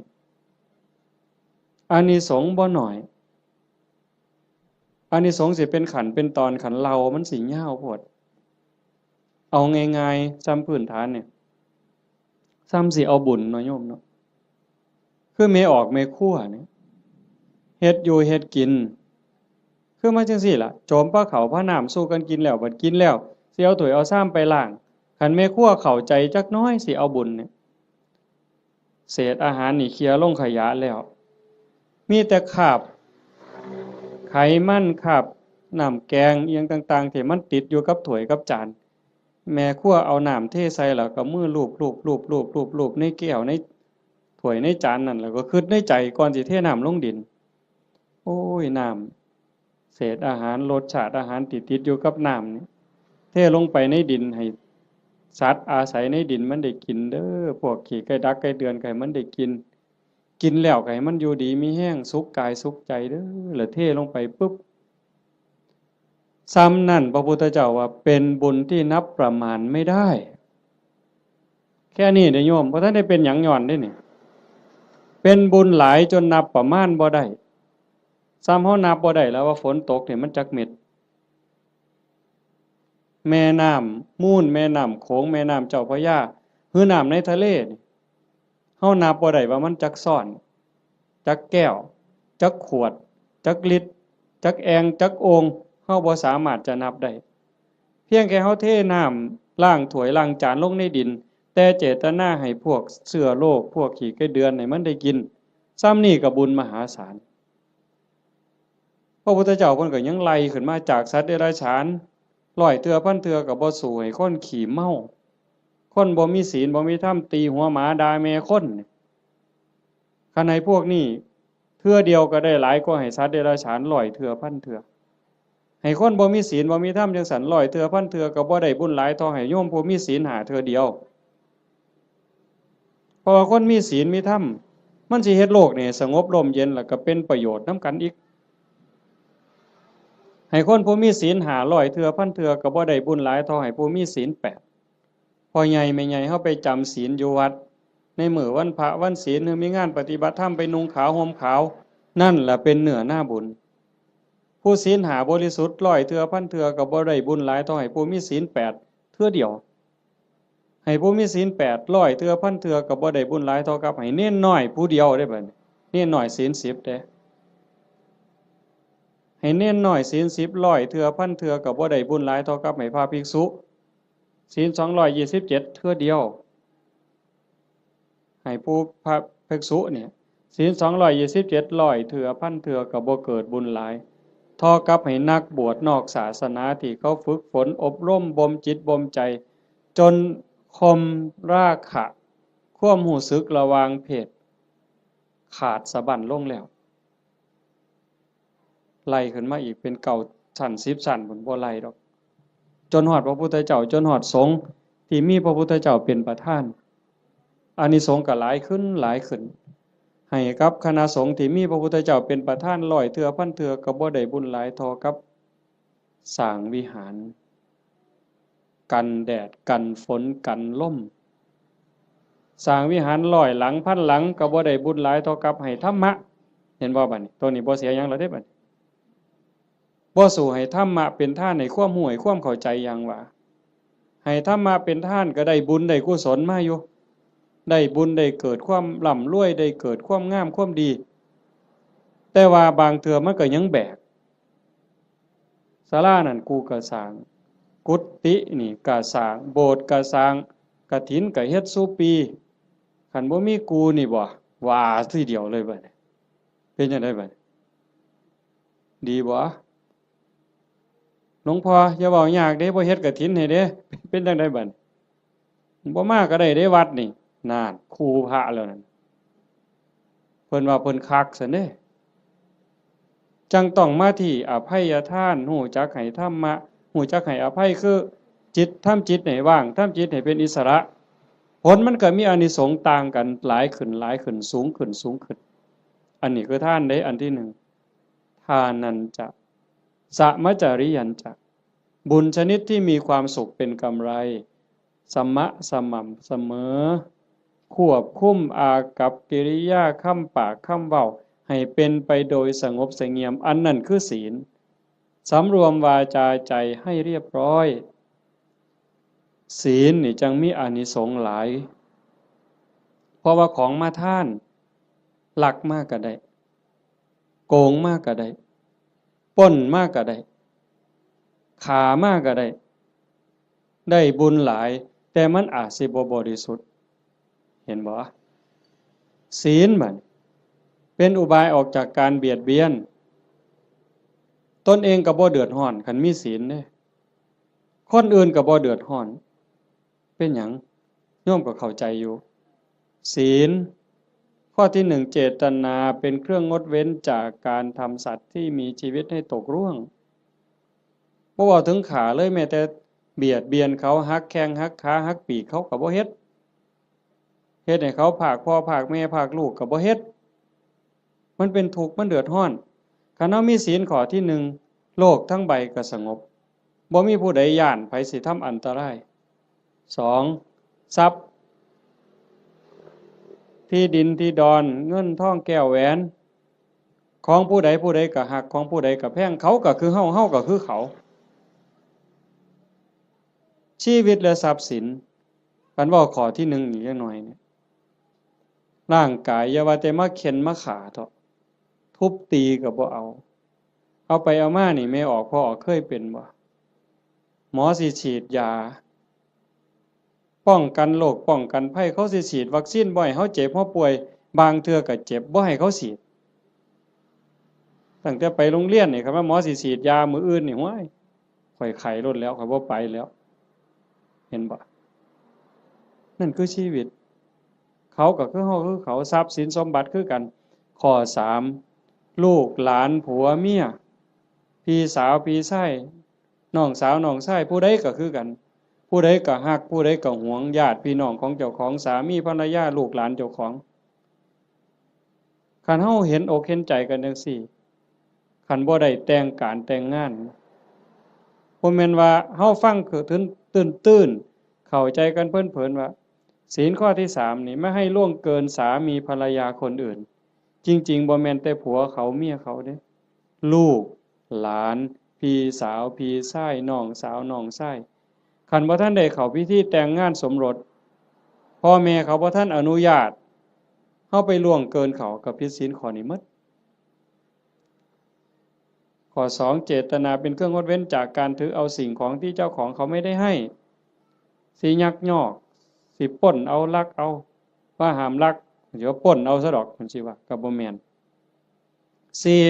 อานิสงส์บ่น้อย อานิสงส์สิเป็นขั้นเป็นตอน คันเล่ามันสิยาวโพด เอาง่ายๆ ส่ำพื้นฐานเนี่ย ส่ำสิเอาบุญเนาะโยมเนาะ คือแม่ออกแม่ครัวเนี่ย เฮ็ดอยู่เฮ็ดกิน คือมาจั่งซี้ล่ะ โจมพาข้าวพาน้ำสู่กันกินแล้ว บัดกินแล้ว สิเอาถ้วยเอาชามไปล้าง คันแม่ครัวเข้าใจจักหน่อยสิเอาบุญเนี่ย เศษอาหารนี่เคลียร์ลงขยะแล้ว มีแต่คราบไขมัน คราบน้ำแกงอิหยังต่างๆ ที่มันติดอยู่กับถ้วยกับจาน แม่ครัวเอาน้ำเทใส่แล้วก็มือลูบลูบลูบลูบลูบลูบในแก้วในถ้วยในจานนั่น แล้วก็คิดในใจก่อนสิเทน้ำลงดิน โอ้ย น้ำ เศษอาหาร รสชาติอาหารที่ติดอยู่กับน้ำนี่ เทลงไปในดินให้สัตว์อาศัยในดินมันได้กินเด้อ พวกขี้ไก่ดักไก่เดือนก็ให้มันได้กิน กินแล้วก็ให้มันอยู่ดีมีแฮง สุขกายสุขใจเด้อ แล้วเทลงไปปุ๊บ ส่ำนั่นพระพุทธเจ้าว่าเป็นบุญที่นับประมาณไม่ได้ แค่นี้เด้อโยม บ่ทันได้เป็นหยังย้อนเด้นี่ เป็นบุญหลายจนนับประมาณบ่ได้ ส่ำเฮานับบ่ได้แล้วว่าฝนตกนี่มันจักเม็ด แม่น้ำมูล แม่น้ำโขง แม่น้ำเจ้าพระยา หรือน้ำในทะเลนี่ เฮานับบ่ได้ว่ามันจักซ้อน จักแก้ว จักขวด จักลิตร จักแอ่ง จักโอ่ง เฮาบ่สามารถจะนับได้ เพียงแค่เฮาเทน้ำล้างถ้วยล้างจานลงในดิน แต่เจตนาให้พวกเชื้อโรค พวกขี้ไก่เดือนให้มันได้กิน ส่ำนี่ก็บุญมหาศาล พระพุทธเจ้าเพิ่นก็ยังไล่ขึ้นมาจากสัตว์เดรัจฉาน ร้อยเทื่อพันเทื่อก็บ่สู้ให้คนขี้เมา คนบ่มีศีลบ่มีธรรม ตีหัวหมาด่าแม่คน คันให้พวกนี้เทื่อเดียวก็ได้หลายกว่าให้สัตว์เดรัจฉานร้อยเทื่อพันเทื่อ ให้คนบ่มีศีลบ่มีธรรมจั่งซั้นร้อยเทื่อพันเทื่อก็บ่ได้บุญหลายเท่าให้โยมผู้มีศีลห้าเทื่อเดียว เพราะว่าคนมีศีลมีธรรม มันสิเฮ็ดโลกนี่สงบร่มเย็น แล้วก็เป็นประโยชน์นำกันอีก ให้คนผู้มีศีลห้าร้อยเทื่อพันเทื่อก็บ่ได้บุญหลายเท่าให้ผู้มีศีลแปด พ่อใหญ่แม่ใหญ่เฮาไปจำศีลอยู่วัด ในมื้อวันพระวันศีล หรือมีงานปฏิบัติธรรมไปนุ่งขาวห่มขาว นั่นแหละเป็นเนื้อนาบุญ ผู้ศีลห้าบริสุทธิ์ร้อยเทื่อพันเทื่อก็บ่ได้บุญหลายเท่าให้ผู้มีศีลแปดเทื่อเดียว ให้ผู้มีศีลแปดร้อยเทื่อพันเทื่อก็บ่ได้บุญหลายเท่ากับให้เณรน้อยผู้เดียวเด้บัดนี้ เณรน้อยศีลสิบเด้ ให้เณรน้อยศีลสิบร้อยเทื่อพันเทื่อก็บ่ได้บุญหลายเท่ากับให้พระภิกษุ ศีลสองร้อยยี่สิบเจ็ดเทื่อเดียว ให้ผู้พระภิกษุเนี่ย ศีลสองร้อยยี่สิบเจ็ดร้อยเทื่อพันเทื่อก็บ่เกิดบุญหลาย เท่ากับให้นักบวชนอกศาสนาที่เขาฝึกฝนอบรมบ่มจิตบ่มใจ จนข่มราคะ ความรู้สึกระหว่างเพศ ขาดสะบั้นลงแล้ว ไล่ขึ้นมาอีกเป็นเก้าชั้นสิบชั้นพุ้น บ่ไล่ดอก จนฮอดพระพุทธเจ้า จนฮอดสงฆ์ที่มีพระพุทธเจ้าเป็นประธาน อานิสงส์ก็หลายขึ้นหลายขึ้น ให้กับคณะสงฆ์ที่มีพระพุทธเจ้าเป็นประธานร้อยเทื่อพันเทื่อก็บ่ได้บุญหลายเท่ากับสร้างวิหาร กันแดดกันฝนกันลม สร้างวิหารร้อยหลังพันหลังก็บ่ได้บุญหลายเท่ากับให้ธรรมะ เห็นบ่บัดนี้ ตัวนี้บ่เสียหยังแล้วเด้บัดนี้ บ่สู้ให้ธรรมะเป็นทานให้ความรู้ให้ความเข้าใจอย่างว่า ให้ธรรมะเป็นทานก็ได้บุญได้กุศลมาอยู่ ได้บุญได้เกิดความร่ำรวย ได้เกิดความงามความดี แต่ว่าบางเทื่อมันก็ยังแบก ศาลานั่นกูก็สร้าง กุฏินี่ก็สร้าง โบสถ์ก็สร้าง กฐินก็เฮ็ดซุปี คันบ่มีกูนี่บ่ ว่าทีเดียวเลยบัดนี้ เป็นจั่งใดบัดนี้ ดีบ่ หลวงพ่ออย่าเว้ายากเด้ บ่เฮ็ดกฐินให้เด้ เป็นจั่งใดบัดนี้ บ่มาก็ได้เด้วัดนี่ นั่น คู่พระแล้วนั่น เพิ่นว่าเพิ่นคักซั้นเด้ จั่งต้องมาที่อภัยทาน รู้จักให้ธรรมะ รู้จักให้อภัย คือจิต ทำจิตให้ว่าง ทำจิตให้เป็นอิสระ ผลมันก็มีอานิสงส์ต่างกัน หลายขึ้น หลายขึ้น สูงขึ้น สูงขึ้น อันนี้คือทานเด้ อันที่หนึ่ง ทานัญจะ สะมะจาริยัญจะ บุญชนิดที่มีความสุขเป็นกำไร สมะ สม่ำเสมอ ควบคุมอากัปกิริยา คำปาก คำเว้า ให้เป็นไปโดยสงบเสงี่ยม อันนั้นคือศีล สำรวมวาจาใจให้เรียบร้อย ศีลนี่จั่งมีอานิสงส์หลาย เพราะว่าของมาทาน ลักมาก็ได้ โกงมาก็ได้ ปล้นมาก็ได้ ฆ่ามาก็ได้ ได้บุญหลาย แ แต่มันอาจสิบ่บริสุทธิ์ เห็นบ่? ศีลมันเป็นอุบายออกจากการเบียดเบียน ตนเองก็บ่เดือดร้อน คันมีศีลเด้ คนอื่นก็บ่เดือดร้อน เป็นหยัง? โยมก็เข้าใจอยู่ ศีล ข้อที่หนึ่ง เจตนาเป็นเครื่องงดเว้นจากการทำสัตว์ที่มีชีวิตให้ตกร่วง บ่เว้าถึงฆ่าเลย แม้แต่เบียดเบียนเขา หักแข้งหักขา หักปีกเขาก็บ่เฮ็ด เฮ็ดให้เขาพรากพ่อพรากแม่พรากลูกก็บ่เฮ็ด มันเป็นทุกข์ มันเดือดร้อน คันเฮามีศีลข้อที่หนึ่ง โลกทั้งใบก็สงบ บ่มีผู้ใดย้านไผสิทำอันตราย สอง ทรัพย์ ที่ดินที่ดอน เงินทองแก้วแหวน ของผู้ใดผู้ใดก็ฮัก ของผู้ใดก็แพง เขาก็คือเฮา เฮาก็คือเขา ชีวิตและทรัพย์สิน คันเว้าข้อที่หนึ่งอีกจักหน่อยเนี่ย ร่างกายอย่าว่าแต่มาเฆ็่นมาฆ่าเถาะ ทุบตีก็บ่เอา เอาไปเอามานี่ แม่ออกพ่อออกเคยเป็นบ่? หมอสิฉีดยา ป้องกันโรคป้องกันภัย เขาสิฉีดวัคซีนบ่ให้เฮาเจ็บเฮาป่วย บางเทื่อก็เจ็บบ่ให้เขาฉีด ตั้งแต่ไปโรงเรียนนี่ คันว่าหมอสิฉีดยามื้ออื่นนี่ ห้วย ข้อยไข้โลดแล้ว ข้อยบ่ไปแล้ว เห็นบ่? นั่นคือชีวิต เขาก็คือเฮาคือเขา ทรัพย์สินสมบัติคือกัน ข้อสาม ลูกหลานผัวเมีย พี่สาวพี่ชาย น้องสาวน้องชาย ผู้ใดก็คือกัน ผู้ใดก็ฮัก ผู้ใดก็หวง ญาติพี่น้องของเจ้าของ สามีภรรยา ลูกหลานเจ้าของ คันเฮาเห็นอกเห็นใจกันจั่งซี้ คันบ่ได้แต่งการแต่งงาน บ่แม่นว่าเฮาฟังคือตื้น ตื้นๆ เข้าใจกันเพลินๆ ว่า ศีลข้อที่สามนี่ ไม่ให้ล่วงเกินสามีภรรยาคนอื่น จริงๆ บ่แม่นแต่ผัวเขาเมียเขาเด้ ลูก หลาน พี่สาว พี่ชาย น้องสาว น้องชาย คันบ่ทันได้เข้าพิธีแต่งงานสมรส พ่อแม่เขาบ่ทันอนุญาต เฮาไปล่วงเกินเขา ก็ผิดศีลข้อนี้หมด ข้อสอง เจตนาเป็นเครื่องงดเว้นจากการถือเอาสิ่งของที่เจ้าของเขาไม่ได้ให้ สิยักยอก สิปล้นเอา ลักเอา ว่าห้ามลัก เดี๋ยวปล้นเอาซะดอก มันสิว่า ก็บ่แม่น สี่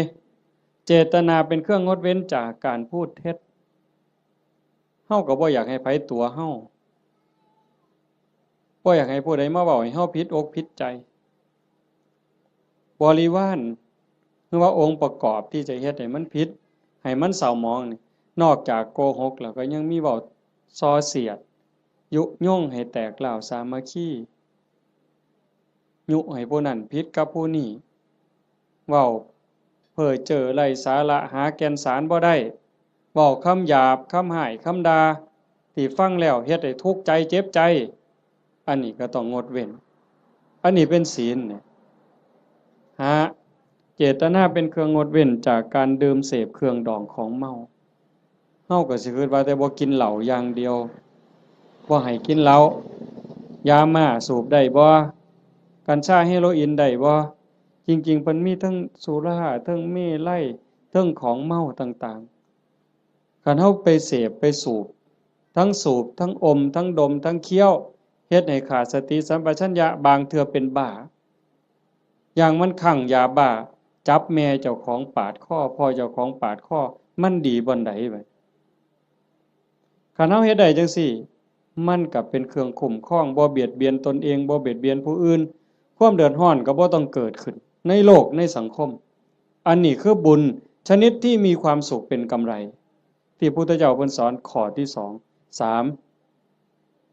เจตนาเป็นเครื่องงดเว้นจากการพูดเท็จ เฮาก็บ่อยากให้ไผตั๋วเฮา บ่อยากให้ผู้ใดมาเว้าให้เฮาผิดอกผิดใจ บริวาร หรือว่าองค์ประกอบที่จะเฮ็ดให้มันผิด ให้มันเศร้าหมองนี่ นอกจากโกหกแล้วก็ยังมีเว้าส่อเสียด ยุยงให้แตกร้าวสามัคคี ยุให้ผู้นั้นผิดกับผู้นี้ เว้าเพ้อเจ้อไร้สาระ หาแก่นสารบ่ได้ เว้าคำหยาบ คำฮ้าย คำด่า ที่ฟังแล้วเฮ็ดให้ทุกข์ใจ เจ็บใจ อันนี้ก็ต้องงดเว้น อันนี้เป็นศีลเนี่ย ห้า เจตนาเป็นเครื่องงดเว้นจากการดื่มเสพเครื่องดองของเมา เฮาก็สิคิดว่าแต่บ่กินเหล้าอย่างเดียว บ่ให้กินเหล้า ยาม่าสูบได้บ่ กัญชาเฮโรอีนได้บ่ จริงๆ เพิ่นมีทั้งสุรา ทั้งเมรัย ทั้งของเมาต่างๆ คันเฮาไปเสพไปสูบ ทั้งสูบ ทั้งอม ทั้งดม ทั้งเคี้ยว เฮ็ดให้ขาดสติสัมปชัญญะ บางเทื่อเป็นบ้า อย่างมันคลั่งยาบ้า จับแม่เจ้าของปาดคอ พ่อเจ้าของปาดคอ มันดีบ่อนใดบัด คันเฮาเฮ็ดได้จั่งซี้ มันก็เป็นเครื่องคุ้มครอง บ่เบียดเบียนตนเอง บ่เบียดเบียนผู้อื่น ความเดือดร้อนก็บ่ต้องเกิดขึ้น ในโลก ในสังคม อันนี้คือบุญชนิดที่มีความสุขเป็นกำไร ที่พุทธเจ้าเพิ่นสอนข้อที่สอง สาม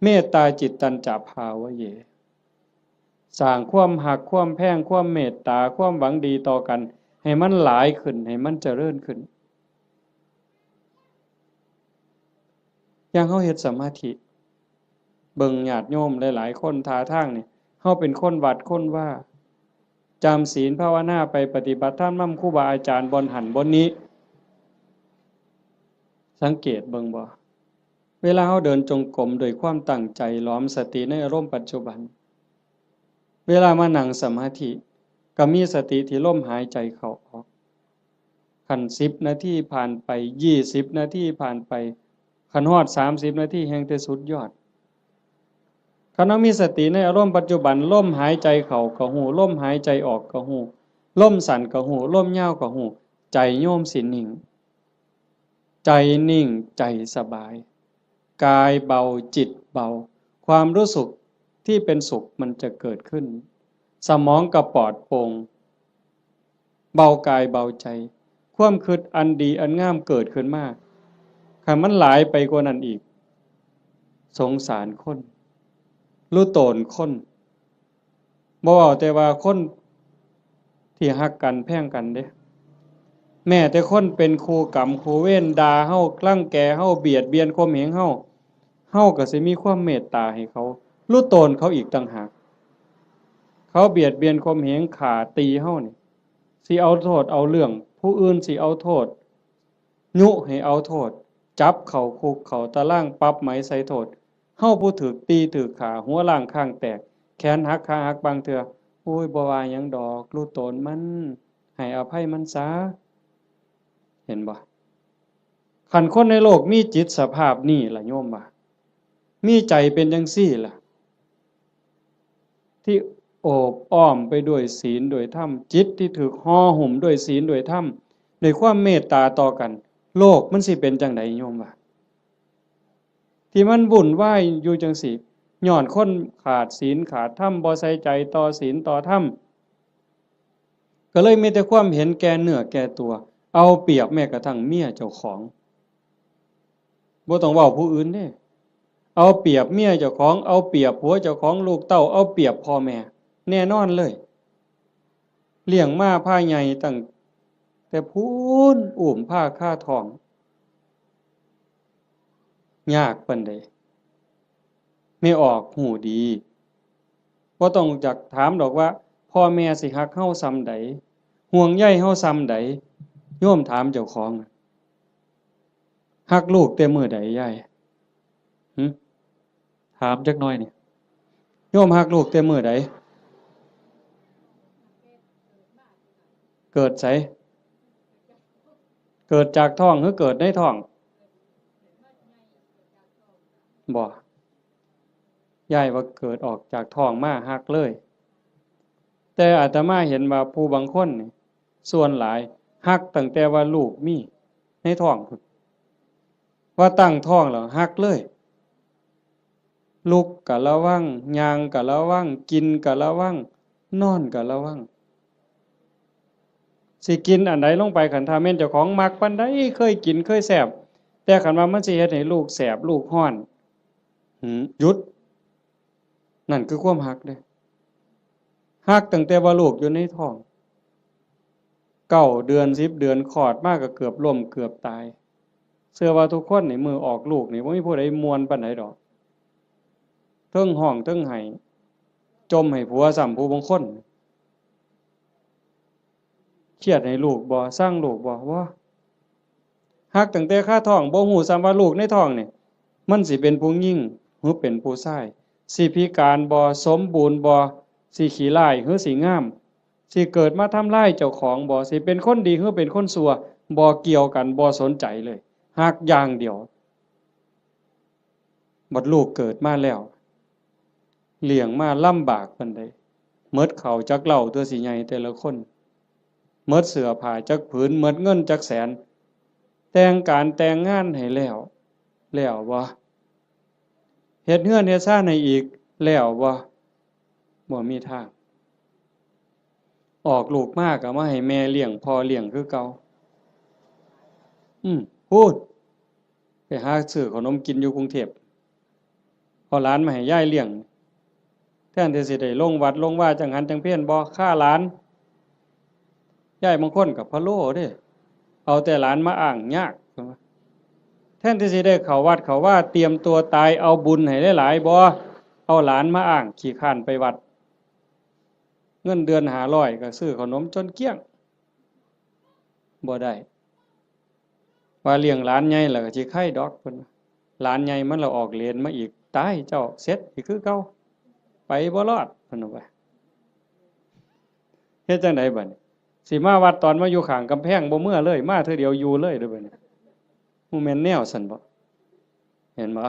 เมตตาจิตตัญจะภาวะเย สร้างความฮัก ความแพง ความเมตตา ความหวังดีต่อกัน ให้มันหลายขึ้น ให้มันเจริญขึ้น อย่างเฮาเฮ็ดสมาธิ เบิ่งญาติโยมหลายๆ คนท่าทางนี่ เฮาเป็นคนวัดคนวา จำศีลภาวนาไป ปฏิบัติธรรมนำครูบาอาจารย์บ่อนหั้นบ่อนนี้ สังเกตเบิ่งบ่ เวลาเฮาเดินจงกรมด้วยความตั้งใจ หลอมสติในอารมณ์ปัจจุบัน เวลามานั่งสมาธิ ก็มีสติที่ลมหายใจเข้าออก คันสิบนาทีผ่านไป ยี่สิบนาทีผ่านไป คันฮอดสามสิบนาทีแฮ่งแต่สุดยอด คันเฮามีสติในอารมณ์ปัจจุบัน ลมหายใจเข้าก็ฮู้ ลมหายใจออกก็ฮู้ ลมสั้นก็ฮู้ ลมยาวก็ฮู้ ใจโยมสินิ่ง ใจนิ่ง ใจสบาย กายเบา จิตเบา ความรู้สึกที่เป็นสุขมันจะเกิดขึ้น สมองก็ปลอดโปร่ง เบากายเบาใจ ความคิดอันดีอันงามเกิดขึ้นมา คันมันหลายไปกว่านั้นอีก สงสารคน รู้ตนคน บ่เว้าแต่ว่าคนที่ฮักกันแพงกันเด้ แม้แต่คนเป็นคู่กรรมคู่เวร ด่าเฮา รังแกเฮา เบียดเบียนข่มเหงเฮา เฮาก็สิมีความเมตตาให้เขา รู้ตนเขาอีกต่างหาก เขาเบียดเบียนข่มเหง ฆ่าตีเฮานี่ สิเอาโทษเอาเรื่อง ผู้อื่นสิเอาโทษ ยุให้เอาโทษ จับเข้าคุกเข้าตาราง ปรับไหมใส่โทษ เฮาผู้ถูกตีถูกฆ่า หัวล้างคางแตก แขนหักขาหักบางเทื่อ โอ้ย บ่ว่าหยังดอก รู้ตนมัน ให้อภัยมันซะ เห็นบ่ คันคนในโลกมีจิตสภาพนี้ล่ะโยมว่า มีใจเป็นจังซี่ล่ะ ที่โอบอ้อมไปด้วยศีลด้วยธรรม จิตที่ถูกห่อหุ้มด้วยศีลด้วยธรรม ด้วยความเมตตาต่อกัน โลกมันสิเป็นจังใดโยมว่า ที่มันวุ่นวายอยู่จังซี่ ย้อนคนขาดศีลขาดธรรม บ่ใส่ใจต่อศีลต่อธรรม ก็เลยมีแต่ความเห็นแก่เนื้อแก่ตัว เอาเปรียบแม้กระทั่งเมียเจ้าของ บ่ต้องเว้าผู้อื่นเด้ เอาเปรียบเมียเจ้าของ เอาเปรียบผัวเจ้าของ ลูกเต้า เอาเปรียบพ่อแม่ แน่นอนเลย เลี้ยงมาพาใหญ่ตั้งแต่พู้น อุ้มพาคาท้อง ยากปานใด แม่ออกฮู้ดี บ่ต้องจักถามดอกว่า พ่อแม่สิฮักเฮาส่ำใด ห่วงใยเฮาส่ำใด โยมถามเจ้าของ ฮักลูกแต่มื้อใดยาย หึ ถามจักหน่อยนี่ โยมฮักลูกแต่มื้อใด เกิดไส เกิดจากท้องหรือเกิดในท้อง บ่ ยายว่าเกิดออกจากท้องมาฮักเลย แต่อาตมาเห็นว่าผู้บางคนนี่ ส่วนหลายฮักตั้งแต่ว่าลูกมีในท้องพุ้น ว่าตั้งท้องแล้วฮักเลย ลุกก็ระวัง ย่างก็ระวัง กินก็ระวัง นอนก็ระวัง สิกินอันใดลงไป คันถ้าแม่นเจ้าของมักปานใด เคยกินเคยแซ่บ แต่คันว่ามันสิเฮ็ดให้ลูกแสบลูกร้อน หืม หยุด นั่นคือความฮักเด้ ฮักตั้งแต่ว่าลูกอยู่ในท้อง เก้าเดือน สิบเดือน คลอดมาก็เกือบล้มเกือบตาย เชื่อว่าทุกคนนี่มื้อออกลูกนี่บ่มีผู้ใดม่วนปานใดดอก เทิงฮ้องเทิงไห้ จ่มให้ผัวซ้ำผู้บางคน เครียดให้ลูกบ่ ซังลูกบ่ บ่ ฮักตั้งแต่คาท้อง บ่ฮู้ซ้ำว่าลูกในท้องนี่ มันสิเป็นผู้หญิงหรือเป็นผู้ชาย สิพิการบ่ สมบูรณ์บ่ สิขี้ร้ายหรือสิงาม สิเกิดมาทำลายเจ้าของบ่ สิเป็นคนดีหรือเป็นคนชั่ว บ่เกี่ยวกัน บ่สนใจเลย ฮักอย่างเดียว บัดลูกเกิดมาแล้ว เลี้ยงมาลำบากปานใด หมดข้าวจักเล่าตัวสิใหญ่แต่ละคน หมดเสื้อผ้าจักผืน หมดเงินจักแสน แต่งการแต่งงานให้แล้ว แล้วบ่ เฮ็ดเฮือนเฮ็ดซานให้อีก แล้วบ่ บ่มีทาง ออกลูกมาก็มาให้แม่เลี้ยงพ่อเลี้ยงคือเก่า อืม พูด ไปหาซื้อขนมกินอยู่กรุงเทพฯ เอาหลานมาให้ยายเลี้ยง แทนที่สิได้ลงวัดลงวาจังหันจังเพลบ่ ฆ่าหลาน ยายบางคนก็พะโล้เด้ เอาแต่หลานมาอ้างยาก แทนที่สิได้เข้าวัดเข้าวา เตรียมตัวตาย เอาบุญให้หลายๆ บ่ เอาหลานมาอ้าง ขี้คร้านไปวัด เงินเดือนห้าร้อยก็ซื้อขนมจนเกลี้ยง บ่ได้ ว่าเลี้ยงหลานใหญ่แล้วก็สิไคดอก เพิ่นว่า หลานใหญ่มันละออกเหรนมาอีก ตายเจ้า เสร็จอีกคือเก่า ไปบ่รอด เพิ่นว่า เฮ็ดจั่งใดบัดนี้ สิมาวัดตอนมาอยู่ข้างกำแพงบ่เมือเลย มาเทื่อเดียวอยู่เลยเด้อบัดนี้ บ่แม่นแนวซั่นบ่ เห็นบ่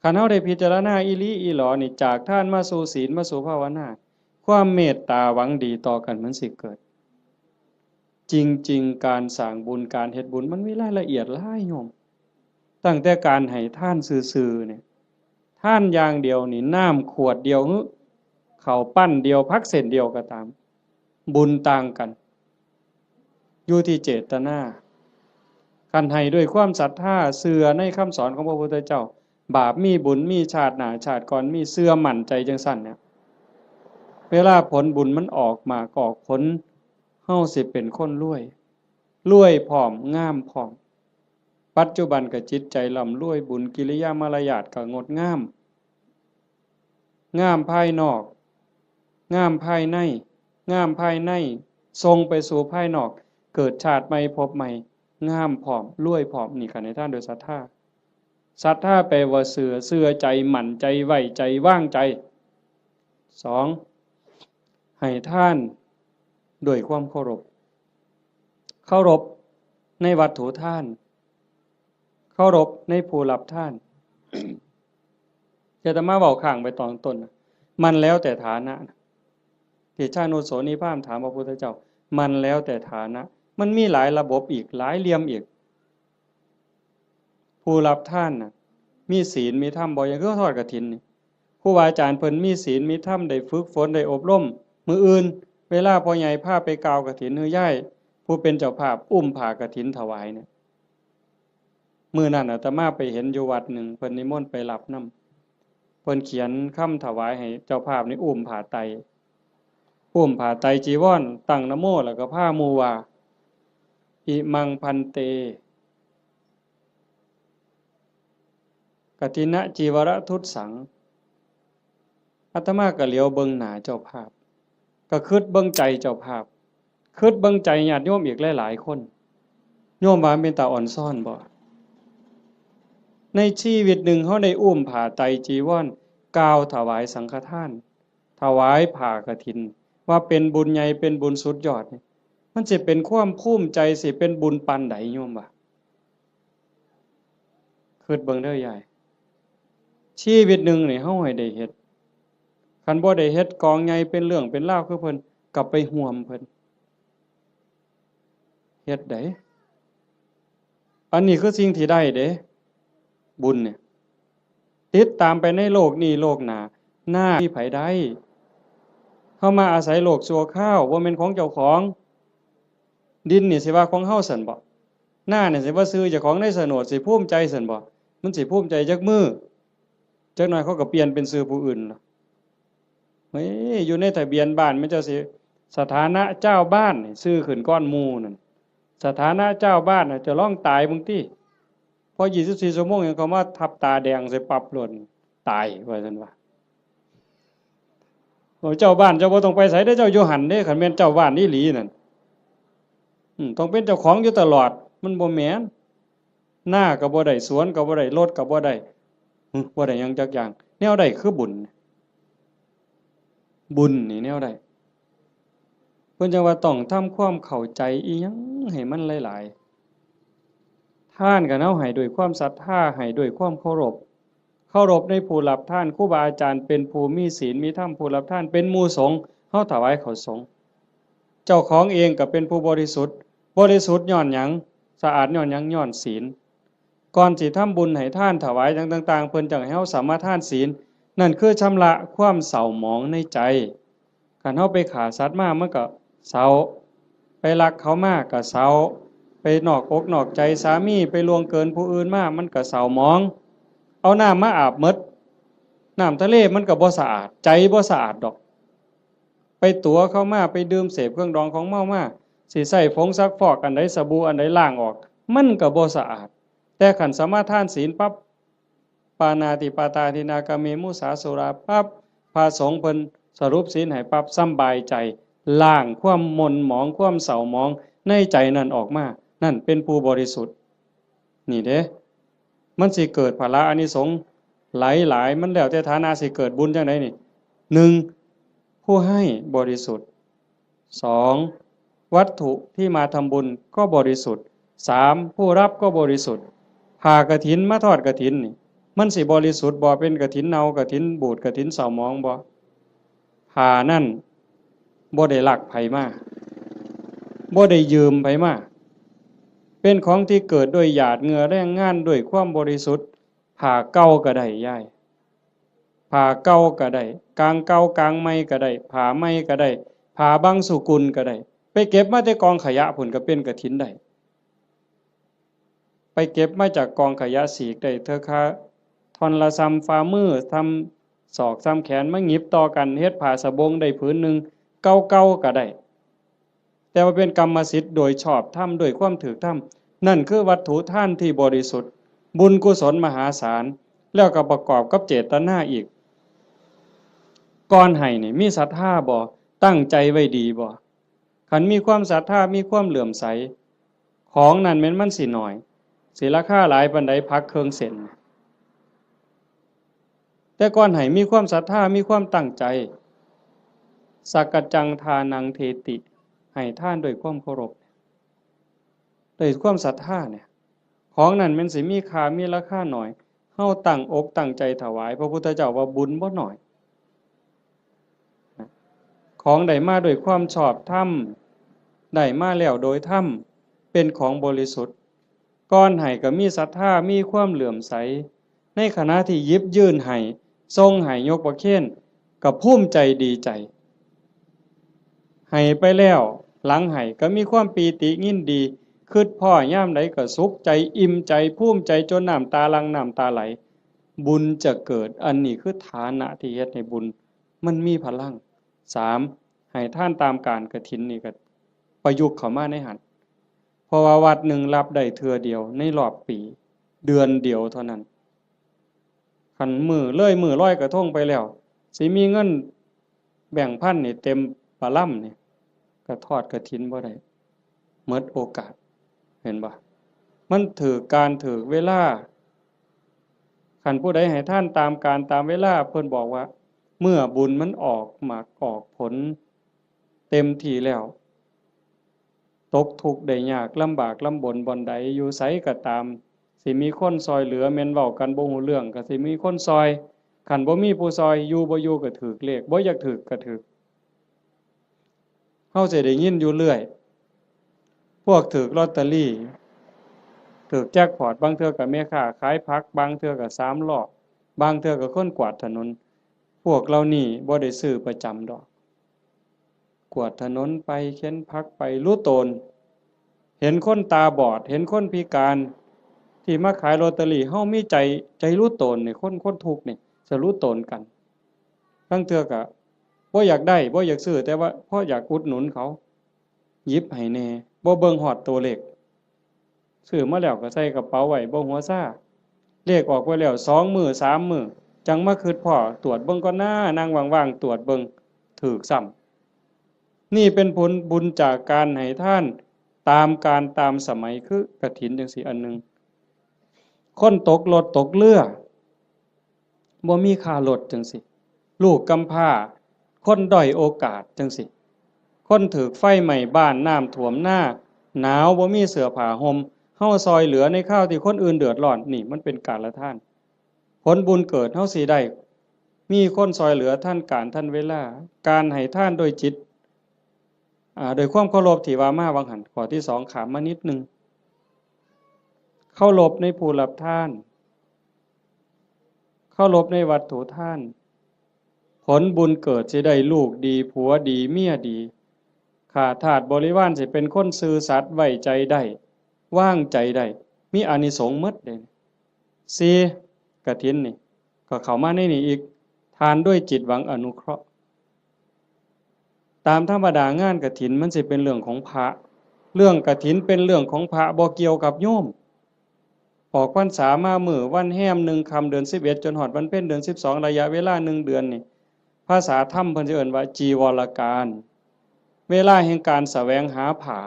คันเฮาได้พิจารณาอีหลีอีหลอนี่ จากทานมาสู่ศีล มาสู่ภาวนา ความเมตตาหวังดีต่อกันมันสิเกิด จริงๆ การสร้างบุญ การเฮ็ดบุญ มันมีรายละเอียดหลายโยม ตั้งแต่การให้ทานซื่อๆ เนี่ย ทานอย่างเดียวนี่ น้ำขวดเดียว หรือข้าวปั้นเดียว ผักเส้นเดียวก็ตาม บุญต่างกัน อยู่ที่เจตนา คันให้ด้วยความศรัทธา เชื่อในคำสอนของพระพุทธเจ้า บาปมีบุญมี ชาติหน้าชาติก่อนมี เชื่อมั่นใจจังซั่นเนี่ย เวลาผลบุญมันออกหมากออกผล เฮาสิเป็นคนรวย รวยพร้อม งามพร้อม ปัจจุบันก็จิตใจร่ำรวย บุญกิริยามารยาทก็งดงาม งามภายนอก งามภายใน งามภายใน ส่งไปสู่ภายนอก เกิดชาติใหม่ภพใหม่ งามพร้อม รวยพร้อม นี่คันให้ทานโดยศรัทธา ศรัทธาแปลว่าเชื่อ เชื่อใจ มั่นใจ ไว้ใจ วางใจ สอง ให้ทานด้วยความเคารพ เคารพในวัตถุทาน เคารพในผู้รับทาน อาตมาเว้าค้างไปตอนต้นนะ มันแล้วแต่ฐานะนะ ที่ชานุโสนีพราหมณ์ถามพระพุทธเจ้า มันแล้วแต่ฐานะ มันมีหลายระบบอีก หลายเหลี่ยมอีก ผู้รับทานน่ะ มีศีลมีธรรมบ่ อย่างคือทอดกฐินนี่ ครูบาอาจารย์เพิ่นมีศีลมีธรรม ได้ฝึกฝน ได้อบรม มื้ออื่น เวลาพ่อใหญ่พาไปกล่าวกฐิน หรือยายผู้เป็นเจ้าภาพอุ้มผ้ากฐินถวายเนี่ย มื้อนั้นอาตมาไปเห็นอยู่วัดหนึ่ง เพิ่นนิมนต์ไปรับนำ เพิ่นเขียนคำถวายให้เจ้าภาพนี่อุ้มผ้าไตร อุ้มผ้าไตรจีวร ตั้งนะโม แล้วก็พาหมู่ว่า อิมัง ภันเต กฐินจีวรทุสสัง อาตมาก็เหลียวเบิ่งหน้าเจ้าภาพ ก็คิดเบิ่งใจเจ้าภาพ คิดเบิ่งใจญาติโยมอีกหลายๆ คน โยมว่าเป็นตาอ่อนซ้อนบ่ ในชีวิตหนึ่งเฮาได้อุ้มผ้าไตรจีวร กล่าวถวายสังฆทาน ถวายผ้ากฐิน ว่าเป็นบุญใหญ่ เป็นบุญสุดยอดนี่ มันสิเป็นความภูมิใจ สิเป็นบุญปานใด โยมว่า คิดเบิ่งเด้อยาย ชีวิตหนึ่งนี่เฮาให้ได้เฮ็ด คันบ่ได้เฮ็ดกองใหญ่เป็นเรื่องเป็นราวคือเพิ่น ก็ไปร่วมเพิ่น เฮ็ดได้ อันนี้คือสิ่งที่ได้เด้ บุญเนี่ย ติดตามไปในโลกนี้โลกหน้า หน้ามีไผได้ เฮามาอาศัยโลกชั่วคราว บ่แม่นของเจ้าของ ดินนี่สิว่าของเฮาซั่นบ่ หน้านี่สิว่าชื่อเจ้าของในโฉนด สิภูมิใจซั่นบ่ มันสิภูมิใจจักมื้อ จักหน่อยเขาก็เปลี่ยนเป็นชื่อผู้อื่นล่ะ เฮ้ย อยู่ในทะเบียนบ้านมันเจ้าสิ สถานะเจ้าบ้านนี่ชื่อขึ้นก่อนหมู่นั่น สถานะเจ้าบ้านน่ะ เจ้าลองตายเบิ่งติ พอยี่สิบสี่ชั่วโมงหยังเขามาทับตาแดงใส่ปั๊บโลด ตายว่าซั่นว่า โอ้ เจ้าบ้านเจ้าบ่ต้องไปไสเด้อ เจ้าอยู่หั่นเด้ คันแม่นเจ้าบ้านอีหลีนั่น อืม ต้องเป็นเจ้าของอยู่ตลอด มันบ่แม่น นาก็บ่ได้ สวนก็บ่ได้ รถก็บ่ได้ หึ บ่ได้หยังจักอย่าง แนวใดคือบุญ บุญนี่แนวใด เพิ่นจั่งว่าต้องทำความเข้าใจอีหยังให้มันหลายๆ ทานก็เฮาให้ด้วยความศรัทธา ให้ด้วยความเคารพ เคารพในผู้รับทาน ครูบาอาจารย์เป็นผู้มีศีลมีธรรม ผู้รับทานเป็นหมู่สงฆ์ เฮาถวายข้าวสงฆ์ เจ้าของเองก็เป็นผู้บริสุทธิ์ บริสุทธิ์ย้อนหยัง สะอาดย้อนหยัง ย้อนศีล ก่อนสิทำบุญให้ทานถวายหยังต่างๆ เพิ่นจั่งให้เฮาสมาทานศีล นั่นคือชำระความเศร้าหมองในใจ คันเฮาไปฆ่าสัตว์มามันก็เศร้า ไปลักเขามาก็เศร้า ไปนอกอกนอกใจสามี ไปล่วงเกินผู้อื่นมา มันก็เศร้าหมอง เอาน้ำมาอาบหมด น้ำทะเลมันก็บ่สะอาด ใจบ่สะอาดดอก ไปตั๋วเขามา ไปดื่มเสพเครื่องดองของเมามา สิใช้ผงซักฟอกอันใด สบู่อันใดล้างออก มันก็บ่สะอาด แต่คันสมาทานศีลปั๊บ ปาณาติปาตาทินนา กาเม มุสา สุรา ปั๊บ พระสงฆ์เพิ่นสรุปศีลให้ปั๊บ สำบายใจ ล้างความหม่นหมอง ความเศร้าหมองในใจนั่นออกมา นั่นเป็นผู้บริสุทธิ์ นี่เด้ มันสิเกิดผละอานิสงส์หลายๆ มันแล้วแต่ฐานะสิเกิดบุญจั่งใดนี่ หนึ่ง ผู้ให้บริสุทธิ์ สอง วัตถุที่มาทำบุญก็บริสุทธิ์ สาม ผู้รับก็บริสุทธิ์ ผ้ากฐินมาทอดกฐินนี่ มันสิบริสุทธิ์บ่ เป็นกฐินเน่า กฐินบูด กฐินเศร้าหมองบ่ ผ้านั่นบ่ได้ลักไผมา บ่ได้ยืมไผมา เป็นของที่เกิดด้วยหยาดเหงื่อแรงงาน ด้วยความบริสุทธิ์ ผ้าเก่าก็ได้ยาย ผ้าเก่าก็ได้ กางเก่ากางใหม่ก็ได้ ผ้าใหม่ก็ได้ ผ้าบางสุกุลก็ได้ ไปเก็บมาแต่กองขยะพุ้นก็เป็นกฐินได้ ไปเก็บมาจากกองขยะ สีกได้เทื่อคาท่อนละส่ำฝ่ามือ ส่ำศอก ส่ำแขน มาหยิบต่อกันเฮ็ดผ้าสบงได้ผืนหนึ่ง เก่าๆก็ได้ แต่ว่าเป็นกรรมสิทธิ์โดยชอบธรรม ด้วยความถูกธรรม นั่นคือวัตถุทานที่บริสุทธิ์ บุญกุศลมหาศาล แล้วก็ประกอบกับเจตนาอีก ก่อนให้นี่มีศรัทธาบ่ ตั้งใจไว้ดีบ่ คันมีความศรัทธา มีความเลื่อมใส ของนั่นแม่นมันสิน้อย สิราคาหลายปานใด ผักเครื่องเส้น แต่ก่อนให้มีความศรัทธา มีความตั้งใจ สักกัจจังทานังเทติ ให้ทานด้วยความเคารพ ด้วยความศรัทธาเนี่ย ของนั่นแม่นสิมีค่า มีราคาน้อย เฮาตั้งอกตั้งใจถวาย พระพุทธเจ้าว่าบุญบ่น้อย ของได้มาด้วยความชอบธรรม ได้มาแล้วโดยธรรม เป็นของบริสุทธิ์ ก่อนให้ก็มีศรัทธา มีความเลื่อมใส ในขณะที่หยิบยื่นให้ ส่งให้ ยกประเคน ก็ภูมิใจดีใจ ให้ไปแล้ว หลังให้ก็มีความปีติยินดี คิดพ้อยามใดก็สุขใจ อิ่มใจ ภูมิใจ จนน้ำตาหลั่ง น้ำตาไหล บุญจะเกิด อันนี้คือฐานะที่เฮ็ดให้บุญมันมีพลัง สาม ให้ทานตามกาลกฐินนี่ก็ประยุกต์เข้ามาในหั้น เพราะว่าวัดหนึ่งรับได้เทื่อเดียวในรอบปี เดือนเดียวเท่านั้น คันมื้อเลยมื้อลอยกระทงไปแล้ว สิมีเงินแบงค์พันนี่เต็มปะลำนี่ ก็ทอดกฐินบ่ได้ หมดโอกาส เห็นบ่ มันถูกกาลถูกเวลา คันผู้ใดให้ทานตามกาลตามเวลา เพิ่นบอกว่า เมื่อบุญมันออกหมากออกผลเต็มที่แล้ว ตกทุกข์ได้ยาก ลำบากลำบนบ่อนใด อยู่ไสก็ตาม สิมีคนซ่อยเหลือ แม่นเว้ากันบ่ฮู้เรื่องก็สิมีคนซ่อย คันบ่มีผู้ซ่อย อยู่บ่อยู่ก็ถูกเลข บ่อยากถูกก็ถูก เฮาสิได้ยินอยู่เรื่อย พวกถูกลอตเตอรี่ ถูกแจ็คพอต บางเทื่อก็แม่ค้าขายผัก บางเทื่อก็สามล้อ บางเทื่อก็คนกวาดถนน พวกเหล่านี้บ่ได้ซื้อประจำดอก กวาดถนนไป เข็นผักไป หลู่ตน เห็นคนตาบอด เห็นคนพิการ ที่มาขายลอตเตอรี่ เฮามีใจ ใจหลู่ตนนี่ คน คนทุกข์นี่ จะหลู่ตนกัน ลางเทื่อก็บ่อยากได้ บ่อยากซื้อ แต่ว่าพออยากอุดหนุนเขา หยิบให้แหน่ บ่เบิ่งฮอดตัวเลข ซื้อมาแล้วก็ใส่กระเป๋าไว้ บ่หัวซา เลขออกไปแล้วสองมื้อสามมื้อ จั่งมาคิดพ้อ ตรวจเบิ่งก่อนนะ นั่งว่างๆ ตรวจเบิ่ง ถูกซ้ำ นี่เป็นผลบุญจากการให้ทานตามกาลตามสมัย คือกฐินจั่งซี้อันหนึ่ง คนตกรถตกเรือ บ่มีค่ารถจั่งซี้ ลูกกำพร้า คนด้อยโอกาสจั่งซี้ คนถูกไฟไหม้บ้าน น้ำท่วมนา หนาว บ่มีเสื้อผ้าห่ม เฮาซ่อยเหลือในคราวที่คนอื่นเดือดร้อน นี่มันเป็นกาลทาน ผลบุญเกิดเฮาสิได้ มีคนซ่อยเหลือทันกาลทันเวลา การให้ทานโดยจิต อ่า โดยความเคารพที่ว่ามาหว่างหั้น ข้อที่สอง ข้ามมานิดหนึ่ง เคารพในผู้รับทาน เคารพในวัตถุทาน ผลบุญเกิดสิได้ลูกดี ผัวดี เมียดี ข้าทาสบริวารสิเป็นคนซื่อสัตย์ ไว้ใจได้ วางใจได้ มีอานิสงส์หมดเลย สี่ กฐินนี่ ก็เข้ามาในนี่อีก ทานด้วยจิตหวังอนุเคราะห์ ตามธรรมดางานกฐินมันสิเป็นเรื่องของพระ เรื่องกฐินเป็นเรื่องของพระ บ่เกี่ยวกับโยม ออกพรรษามามื้อวันแฮมหนึ่งค่ำเดือนสิบเอ็ด จนฮอดวันเพ็ญเดือนสิบสอง ระยะเวลาหนึ่งเดือนนี่ ภาษาธรรมเพิ่นสิเอิ้นว่าจีวรกาล เวลาแห่งการแสวงหาผ้า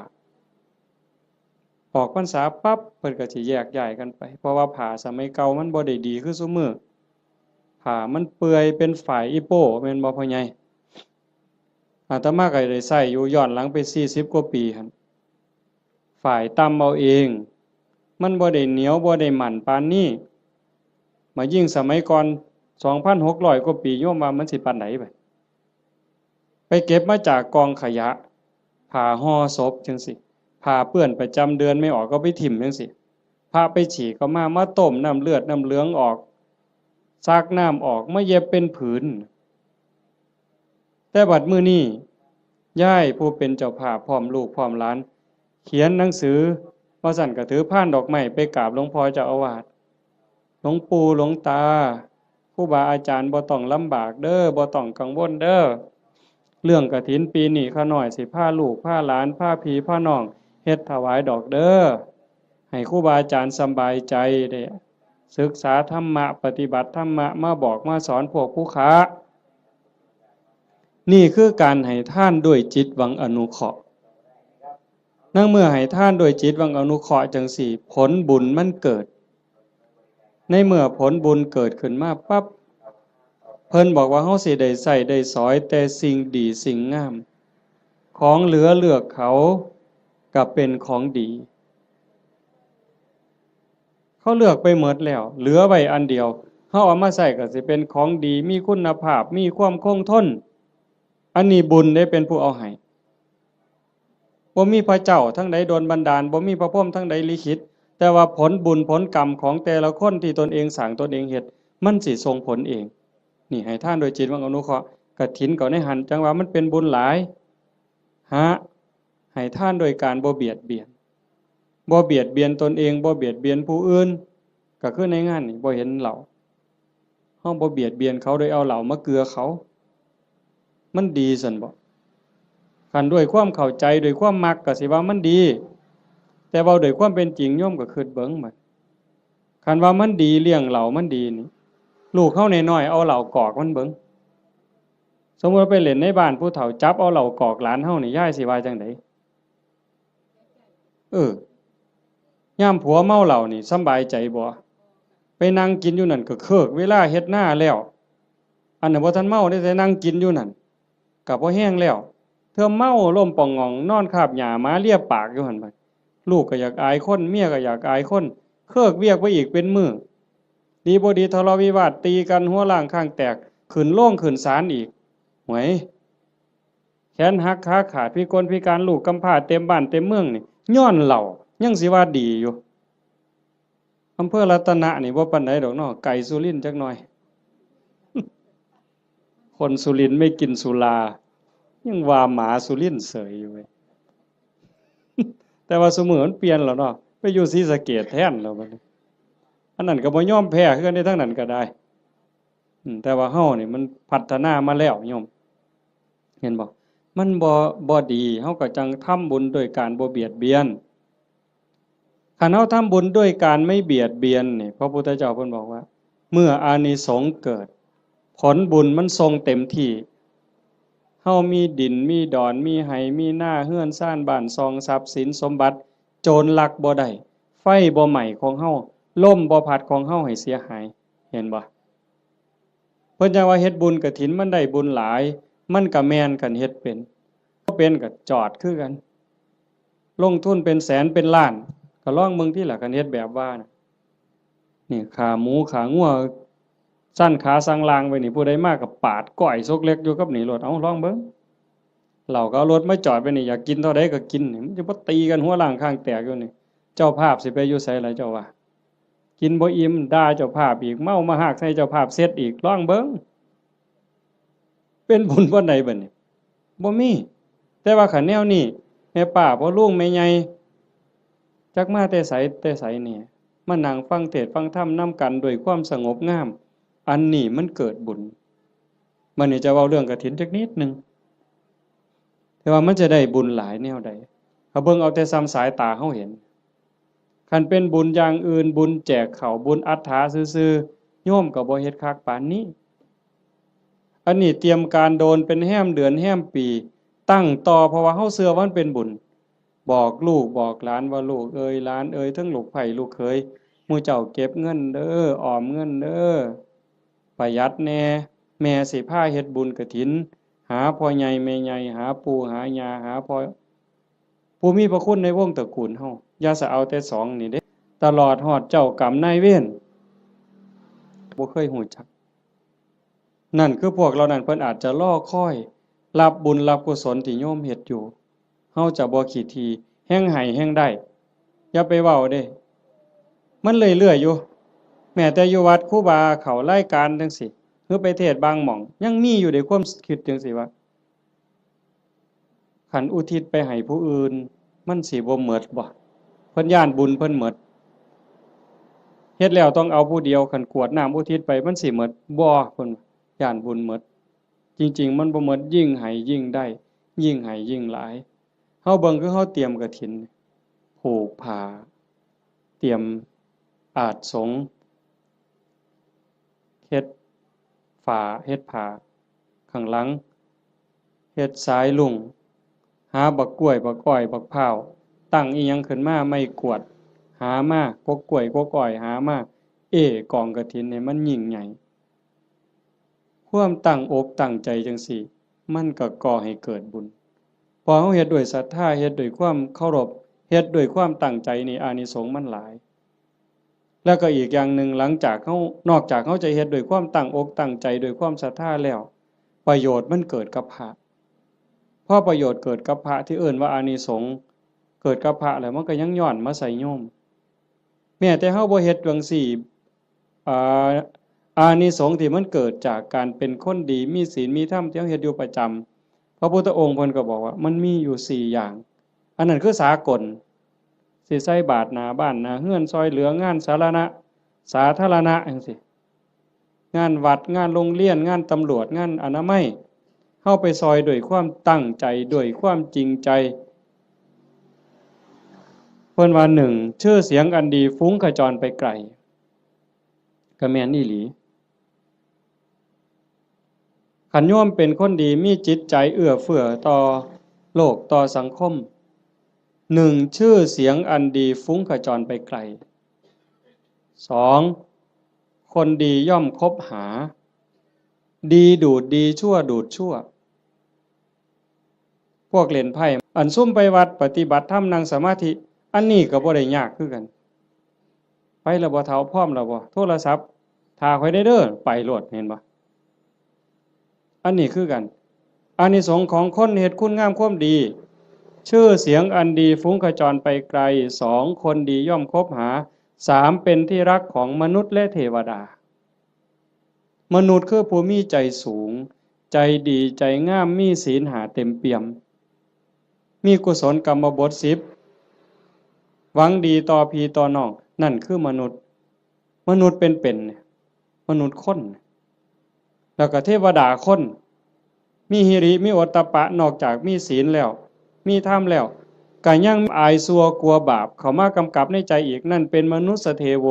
ออกพรรษาปั๊บ เพิ่นก็สิแยกย้ายกันไป เพราะว่าผ้าสมัยเก่ามันบ่ได้ดีคือซุมื้อ ผ้ามันเปื่อยเป็นฝ้ายอีโป้ แม่นบ่พ่อใหญ่ อาตมาก็ได้ใช้อยู่ย้อนหลังไปสี่สิบกว่าปีหั่น ฝ้ายตำเอาเอง มันบ่ได้เหนียว บ่ได้มั่นปานนี้ มายิ่งสมัยก่อน สองพันหกร้อย กว่าปี โยมว่ามันสิปานใดบัด ไปเก็บมาจากกองขยะ ผ้าห่อศพจังซี้ ผ้าเปื้อนประจำเดือนไม่ออกก็ไปถิ่มจังซี้ พระไปฉี่ก็มา มาต้มน้ำเลือดน้ำเหลืองออก ซักน้ำออก มาเย็บเป็นผืน แต่บัดมื้อนี้ ยายผู้เป็นเจ้าภาพพร้อมลูกพร้อมหลาน เขียนหนังสือ ว่าซั่นก็ถือพานดอกไม้ไปกราบหลวงพ่อเจ้าอาวาส หลวงปู่หลวงตา ครูบาอาจารย์บ่ต้องลำบากเด้อ บ่ต้องกังวลเด้อ เรื่องกฐินปีนี้ข้าน้อยสิพาลูกพาหลานพาพี่พาน้องเฮ็ดถวายดอกเด้อ ให้ครูบาอาจารย์สำบายใจ ได้ศึกษาธรรมะ ปฏิบัติธรรมะ มาบอกมาสอนพวกผู้ค้า นี่คือการให้ทานด้วยจิตหวังอนุเคราะห์ ในเมื่อให้ทานด้วยจิตหวังอนุเคราะห์จังซี้ ผลบุญมันเกิด ในเมื่อผลบุญเกิดขึ้นมาปั๊บ เพิ่นบอกว่าเฮาสิได้ใช้ได้สอยแต่สิ่งดีสิ่งงาม ของเหลือเลือกเขาก็เป็นของดี เขาเลือกไปหมดแล้ว เหลือไว้อันเดียว เฮาเอามาใช้ก็สิเป็นของดี มีคุณภาพ มีความคงทน อันนี้บุญเด้เป็นผู้เอาให้ บ่มีพระเจ้าทางใดดลบันดาล บ่มีพระพรหมทางใดลิขิต แต่ว่าผลบุญผลกรรมของแต่ละคนที่ตนเองสร้างตนเองเฮ็ด มันสิส่งผลเอง นี่ให้ทานโดยจิตหวังอนุเคราะห์ กฐินก็ในหั้น จั่งว่ามันเป็นบุญหลาย หา ให้ทานโดยการบ่เบียดเบียน บ่เบียดเบียนตนเอง บ่เบียดเบียนผู้อื่น ก็คือในงานนี่บ่เห็นเหล้า เฮาบ่เบียดเบียนเขาโดยเอาเหล้ามาเกือเขา มันดีซั่นบ่ คันด้วยความเข้าใจ ด้วยความมักก็สิว่ามันดี แต่เว้าด้วยความเป็นจริง โยมก็คิดเบิ่งบัด คันว่ามันดี เลี้ยงเหล้ามันดีนี่ ลูกเฮาน้อยๆ เอาเหล้ากอกมันเบิ่ง สมมุติว่าไปเล่นในบ้านผู้เฒ่า จับเอาเหล้ากอกหลานเฮานี่ ยายสิว่าจั่งใด เออ ยามผัวเมาเหล้านี่สำบายใจบ่ ไปนั่งกินอยู่นั่นก็เคิกเวลาเฮ็ดนาแล้ว อันนั้นบ่ทันเมาเด้ แต่นั่งกินอยู่นั่น ก็พอแฮงแล้ว เทื่อเมาล้มป่องหง่อง นอนคาบหญ้าหมาเลียปากอยู่หั่นบัด ลูกก็อยากอายคน เมียก็อยากอายคน เคิกเวียกไปอีกเป็นมื้อ ดีบ่ดีทะเลาะวิวาท ตีกันหัวร้างข้างแตก ขึ้นโรงขึ้นศาลอีก หวย แขนหักขาขาด พิกลพิการ ลูกกำพร้าเต็มบ้านเต็มเมืองนี่ ย้อนเหล้า ยังสิว่าดีอยู่ อำเภอรัตนะนี่บ่ปานใดดอกเนาะ ไกลสุรินทร์จักหน่อย คนสุรินทร์ไม่กินสุรา ยังว่าหมาสุรินทร์เสยอยู่เว้ย แต่ว่าซุมื้อมันเปลี่ยนแล้วเนาะ ไปอยู่ศรีสะเกษแทนแล้วบัดนี้ อันนั้นก็บ่ยอมแพ้คือกันเด้ ทางนั้นก็ได้ อืม แต่ว่าเฮานี่มันพัฒนามาแล้วโยม เห็นบ่ มันบ่ บ่ดี เฮาก็จั่งทำบุญโดยการบ่เบียดเบียน คันเฮาทำบุญด้วยการไม่เบียดเบียนนี่ พระพุทธเจ้าเพิ่นบอกว่า เมื่ออานิสงส์เกิด ผลบุญมันส่งเต็มที่ เฮามีดิน มีดอน มีไฮ่ มีนา เฮือนซาน บ้านช่อง ทรัพย์สินสมบัติ โจรลักบ่ได้ ไฟบ่ไหม้ของเฮา ลมบ่พัดของเฮาให้เสียหาย เห็นบ่ เพิ่นจั่งว่าเฮ็ดบุญกฐินมันได้บุญหลาย มันก็แม่นคันเฮ็ดเป็น บ่เป็นก็จอดคือกัน ลงทุนเป็นแสนเป็นล้าน ก็ลองเบิ่งติล่ะ คันเฮ็ดแบบว่าน่ะ นี่ขาหมูขางัว สั่นขาสั่งลางไว้นี่ ผู้ใดมาก็ปาดก้อยซกเล็กอยู่กับนี่โลด เอ้า ลองเบิ่ง เหล้าก็เอารถมาจอดไว้นี่ อยากกินเท่าใดก็กินนี่ มันจะบ่ตีกันหัวร้างข้างแตกอยู่นี่ เจ้าภาพสิไปอยู่ไสล่ะเจ้าว่า กินบ่อิ่ม ด่าเจ้าภาพอีก เมามาฮากใส่เจ้าภาพเสร็จอีก ลองเบิ่ง เป็นบุญปานใดบัดนี้ บ่มี แต่ว่าคันแนวนี้ แม่ป้าพ่อลุงแม่ใหญ่ จักมาแต่ไสแต่ไสนี่ มานั่งฟังเทศน์ฟังธรรมนำกันด้วยความสงบงาม อันนี้มันเกิดบุญ บัดนี้จะเว้าเรื่องกฐินจักนิดหนึ่ง แต่ว่ามันจะได้บุญหลายแนวใด ถ้าเบิ่งเอาแต่ส่ำสายตาเฮาเห็น คันเป็นบุญอย่างอื่น บุญแจกข้าว บุญอัฏฐะซื่อๆ โยมก็บ่เฮ็ดคักปานนี้ อันนี้เตรียมการโดนเป็นแฮมเดือนแฮมปี ตั้งต่อ เพราะว่าเฮาเชื่อว่ามันเป็นบุญ บอกลูกบอกหลานว่า ลูกเอ่ยหลานเอ่ย ทั้งลูกใผลูกเขย หมู่เจ้าเก็บเงินเด้อ ออมเงินเด้อ ประหยัดแหน่ แม่สิพาเฮ็ดบุญกฐิน หาพ่อใหญ่แม่ใหญ่ หาปู่หาย่า หาพ่อ ผู้มีพระคุณในวงตระกูลเฮา อย่าสะเอาแต่สองนี่เด้ ตลอดฮอดเจ้ากรรมนายเวร บ่เคยฮู้จัก นั่นคือพวกเหล่านั้นเพิ่นอาจจะรอคอยรับบุญรับกุศลที่โยมเฮ็ดอยู่ เฮาจะบ่ขี้ถี่ แฮ่งให้แฮ่งได้ อย่าไปเว้าเด้ มันเรื่อยๆอยู่ แม้แต่อยู่วัดครูบาเข้ารายการจั่งซี้ หรือไปเทศน์บางหม่อง ยังมีอยู่เด้ความคิดจั่งซี้ว่า คันอุทิศไปให้ผู้อื่น มันสิบ่หมดบ่ เพิ่นย้านบุญเพิ่นหมด เฮ็ดแล้วต้องเอาผู้เดียว คันกรวดน้ำอุทิศไปมันสิหมดบ่ เพิ่นย้านบุญหมด จริงๆ มันบ่หมด ยิ่งให้ยิ่งได้ ยิ่งให้ยิ่งหลาย เฮาเบิ่งคือเฮาเตรียมกฐิน ผูกผ้า เตรียมอาสน์สงฆ์ เฮ็ดฝา เฮ็ดผ้า ข้างหลัง เฮ็ดสายลุง หาบักกล้วย บักอ้อย บักพร้าว ตั้งอิหยังขึ้นมา ไม้กวาด หามา กกกล้วย กกอ้อย หามา เอ้ กองกฐินให้มันยิ่งใหญ่ ความตั้งอกตั้งใจจั่งซี้ มันก็ก่อให้เกิดบุญ พอเฮาเฮ็ดด้วยศรัทธา เฮ็ดด้วยความเคารพ เฮ็ดด้วยความตั้งใจนี่ อานิสงส์มันหลาย แล้วก็อีกอย่างหนึ่ง หลังจากเฮา นอกจากเฮาจะเฮ็ดด้วยความตั้งอกตั้งใจ ด้วยความศรัทธาแล้ว ประโยชน์มันเกิดกับพระ พอประโยชน์เกิดกับพระที่เอิ้นว่าอานิสงส์เกิดกับพระแล้ว มันก็ยังย้อนมาใส่โยม แม้แต่เฮาบ่เฮ็ดจั่งซี้ อ่า อานิสงส์ที่มันเกิดจากการเป็นคนดี มีศีล มีธรรม ที่เฮาเฮ็ดอยู่ประจำ พระพุทธองค์เพิ่นก็บอกว่ามันมีอยู่สี่อย่าง อันนั้นคือสากล สิใส่บาตรหน้าบ้านหน้าเฮือน ซ่อยเหลืองานสาธารณะ สาธารณะจั่งซี้ งานวัด งานโรงเรียน งานตำรวจ งานอนามัย เฮาไปซ่อยด้วยความตั้งใจ ด้วยความจริงใจ เพิ่นว่า หนึ่ง ชื่อเสียงอันดีฟุ้งขจรไปไกล ก็แม่นอีหลี คันโยมเป็นคนดี มีจิตใจเอื้อเฟื้อต่อโลก ต่อสังคม หนึ่ง ชื่อเสียงอันดีฟุ้งขจรไปไกล สอง คนดีย่อมคบหา ดีดูดดี ชั่วดูดชั่ว พวกเล่นไพ่ อันซุมไปวัดปฏิบัติธรรมนั่งสมาธิ อันนี้ก็บ่ได้ยากคือกัน ไปแล้วบ่เฒ่า พร้อมแล้วบ่ โทรศัพท์ ถ้าข้อยได้เด้อ ไปโลด เห็นบ่ อันนี้คือกัน อานิสงส์ของคนเฮ็ดคุณงามความดี ชื่อเสียงอันดีฟุ้งขจรไปไกล สอง คนดีย่อมคบหา สาม เป็นที่รักของมนุษย์และเทวดา มนุษย์คือผู้มีใจสูง ใจดี ใจงาม มีศีลห้าเต็มเปี่ยม มีกุศลกรรมบทสิบ หวังดีต่อพี่ต่อน้อง นั่นคือมนุษย์ มนุษย์เป็นๆ เนี่ย มนุษย์คน แล้วก็เทวดาคน มีหิริ มีโอตตัปปะ นอกจากมีศีลแล้ว มีธรรมแล้ว ก็ยังอายชั่วกลัวบาปเข้ามากำกับในใจอีก นั่นเป็นมนุสสเทโว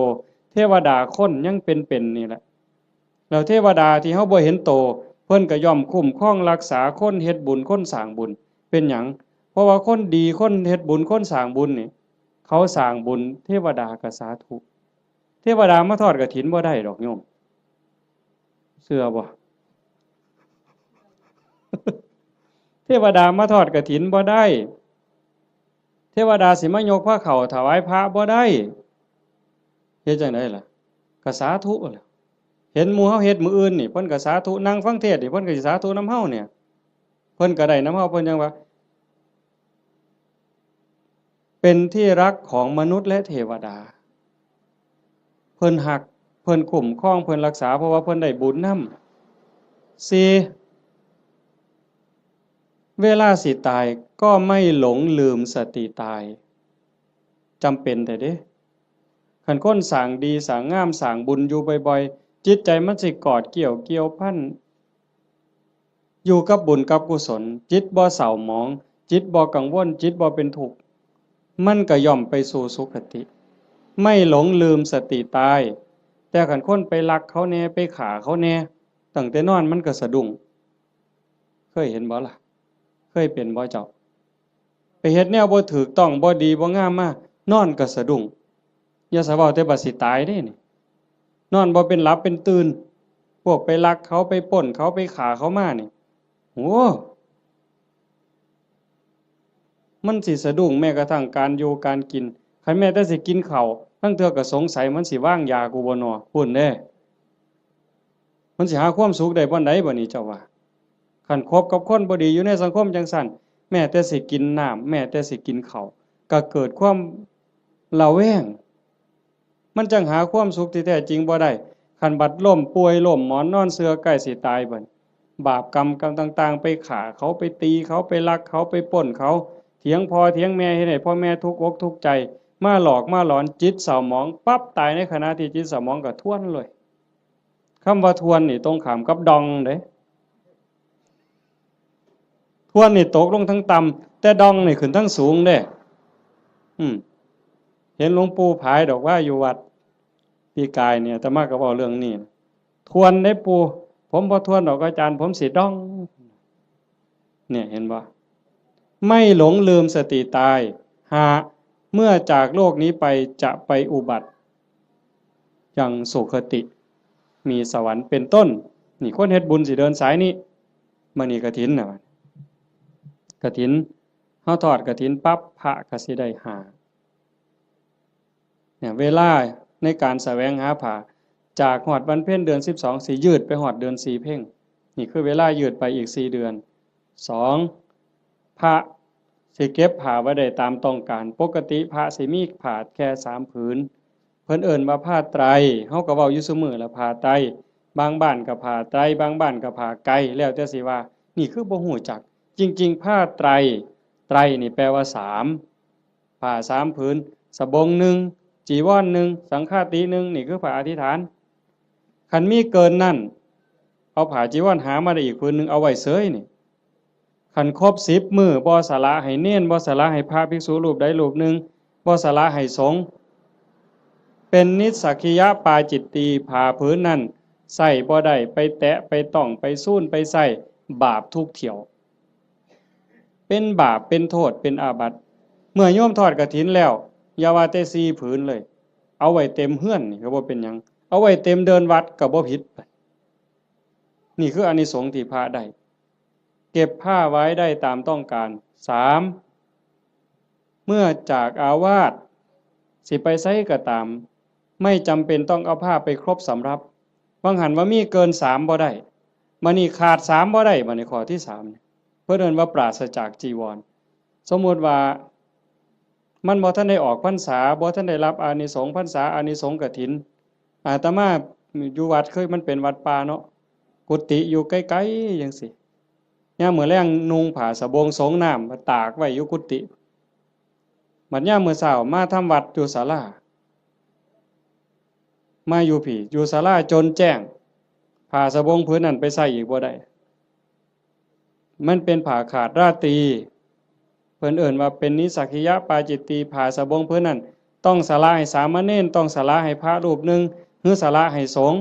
เทวดาคนยังเป็นๆ นี่แหละ แล้วเทวดาที่เฮาบ่เห็นโต เพิ่นก็ย่อมคุ้มครองรักษาคน เฮ็ดบุญ คนสร้างบุญ เป็นหยัง เพราะว่าคนดี คนเฮ็ดบุญ คนสร้างบุญนี่ เขาสร้างบุญ เทวดาก็สาธุ เทวดามาทอดกฐินบ่ได้ดอกโยม เชื่อบ่ เทวดามาทอดกฐินบ่ได้ เทวดาสิมายกพระเข้าถวายพระบ่ได้ เฮ็ดจั่งใดล่ะ ก็สาธุแหละ เห็นหมู่เฮาเฮ็ดมื้ออื่นนี่ เพิ่นก็สาธุ นั่งฟังเทศน์นี่ เพิ่นก็สิสาธุนำเฮาเนี่ย เพิ่นก็ได้นำเฮา เพิ่นจั่งว่า เป็นที่รักของมนุษย์และเทวดา เพิ่นฮัก เพิ่นคุ้มครอง เพิ่นรักษา เพราะว่าเพิ่นได้บุญนำ สี่ เวลาสิตายก็ไม่หลงลืมสติตาย จำเป็นแท้เด้ คันคนสร้างดี สร้างงาม สร้างบุญอยู่บ่อยๆ จิตใจมันสิกอดเกี่ยว เกี่ยวพัน อยู่กับบุญกับกุศล จิตบ่เศร้าหมอง จิตบ่กังวล จิตบ่เป็นทุกข์ มันก็ย่อมไปสู่สุคติ ไม่หลงลืมสติตาย แต่คันคนไปลักเขาแหน่ ไปฆ่าเขาแหน่ ตั้งแต่นอนมันก็สะดุ้ง เคยเห็นบ่ล่ะ เคยเป็นบ่เจ้า ไปเฮ็ดแนวบ่ถูกต้อง บ่ดี บ่งามมา นอนก็สะดุ้ง อย่าสะเว้าแต่บัดสิตายเด้นี่ นอนบ่เป็นหลับเป็นตื่น พวกไปลักเขา ไปปล้นเขา ไปฆ่าเขามานี่ โอ้ มันสิสะดุ้งแม้กระทั่งการอยู่การกิน คันแม้แต่สิกินข้าว ลางเทื่อก็สงสัยมันสิวางยากูบ่น้อ พู้นเด้ มันสิหาความสุขได้บ่อนใดบ่นี่เจ้าว่า คันคบกับคนบ่ดีอยู่ในสังคมจังซั่น แม้แต่สิกินน้ำ แม้แต่สิกินข้าว ก็เกิดความระแวง มันจั่งหาความสุขที่แท้จริงบ่ได้ คันบัดล้มป่วยล้มหมอนนอนเสื่อใกล้สิตายบัด บาปกรรมกรรมต่างๆ ไปฆ่าเขา ไปตีเขา ไปลักเขา ไปปล้นเขา เถียงพ่อเถียงแม่ เฮ็ดให้พ่อแม่ทุกข์อกทุกข์ใจ มาหลอกมาหลอน จิตเศร้าหมองปั๊บ ตายในขณะที่จิตเศร้าหมองก็ทวนเลย คำว่าทวนนี่ตรงข้ามกับด่องเด้ ทวนนี่ตกลงทั้งต่ำ แต่ด่องนี่ขึ้นทั้งสูงเด้ อืม เห็นหลวงปู่ผายดอกว่าอยู่วัดปีกายเนี่ย อาตมาก็เว้าเรื่องนี้ ทวนได้ปู่ ผมบ่ทวนดอกอาจารย์ ผมสิด่อง เนี่ยเห็นบ่ ไม่หลงลืมสติตาย ห้า เมื่อจากโลกนี้ไปจะไปอุบัติ ยังสุคติ มีสวรรค์เป็นต้น นี่คนเฮ็ดบุญสิเดินสายนี้ มื้อนี้กฐินน่ะ กฐิน เฮาทอดกฐินปั๊บ พระก็สิได้ห้า เนี่ย เวลาในการแสวงหาผ้า จากฮอดวันเพ็ญเดือนสิบสอง สิยืดไปฮอดเดือนสี่เพ็ญ นี่คือเวลายืดไปอีกสี่เดือน สอง พระสิเก็บผ้าไว้ได้ตามต้องการ ปกติพระสิมีผ้าแค่สามผืน เพิ่นเอิ้นว่าผ้าไตร เฮาก็เว้าอยู่ซุมื้อละ ผ้าไตร บางบ้านก็ผ้าไตร บางบ้านก็ผ้าไก แล้วแต่สิว่า นี่คือบ่ฮู้จัก จริงๆ ผ้าไตร ไตรนี่แปลว่าสาม ผ้าสามผืน สบงหนึ่ง จีวรหนึ่ง สังฆาติหนึ่ง นี่คือผ้าอธิษฐาน คันมีเกินนั้น เอาผ้าจีวรหามาได้อีกผืนหนึ่ง เอาไว้เสยนี่ คันครบสิบมื้อ บ่สละให้เณร บ่สละให้พระภิกษุรูปใดรูปหนึ่ง บ่สละให้สงฆ์ เป็นนิสสักขิยปาจิตตี ผ้าผืนนั้นใส่บ่ได้ ไปแตะ ไปต้อง ไปซูน ไปใส่ บาปทุกเที่ยว เป็นบาป เป็นโทษ เป็นอาบัติ เมื่อโยมทอดกฐินแล้ว อย่าว่าแต่สี่ผืนเลย เอาไว้เต็มเฮือนนี่ก็บ่เป็นหยัง เอาไว้เต็มเดินวัดก็บ่ผิด นี่คืออานิสงส์ที่พระได้ เก็บผ้าไว้ได้ตามต้องการ สาม เมื่อจากอาวาส สิไปไสก็ตาม ไม่จำเป็นต้องเอาผ้าไปครบสำรับ บางหันว่ามีเกินสามบ่ได้ บัดนี้ขาดสามบ่ได้ บัดนี้ข้อที่สาม เพิ่นเอิ้นว่าปราศจากจีวร สมมุติว่า มันบ่ทันได้ออกพรรษา บ่ทันได้รับอานิสงส์พรรษา อานิสงส์กฐิน อาตมาอยู่วัดเคย มันเป็นวัดป่าเนาะ กุฏิอยู่ไกลๆจังซี้ ยามมื้อแลงนุ่งผ้าสบงสงน้ำ ตากไว้อยู่กุฏิ บัดยามมื้อเช้ามาทำวัดอยู่ศาลา มาอยู่พี้ อยู่ศาลาจนแจ้ง ผ้าสบงผืนนั้นไปใส่อีกบ่ได้ มันเป็นผ้าขาดราตรี เพิ่นเอิ้นว่าเป็นนิสสักขิยปาจิตตี ผ้าสบงผืนนั้น ต้องสละให้สามเณร ต้องสละให้พระรูปหนึ่ง หรือสละให้สงฆ์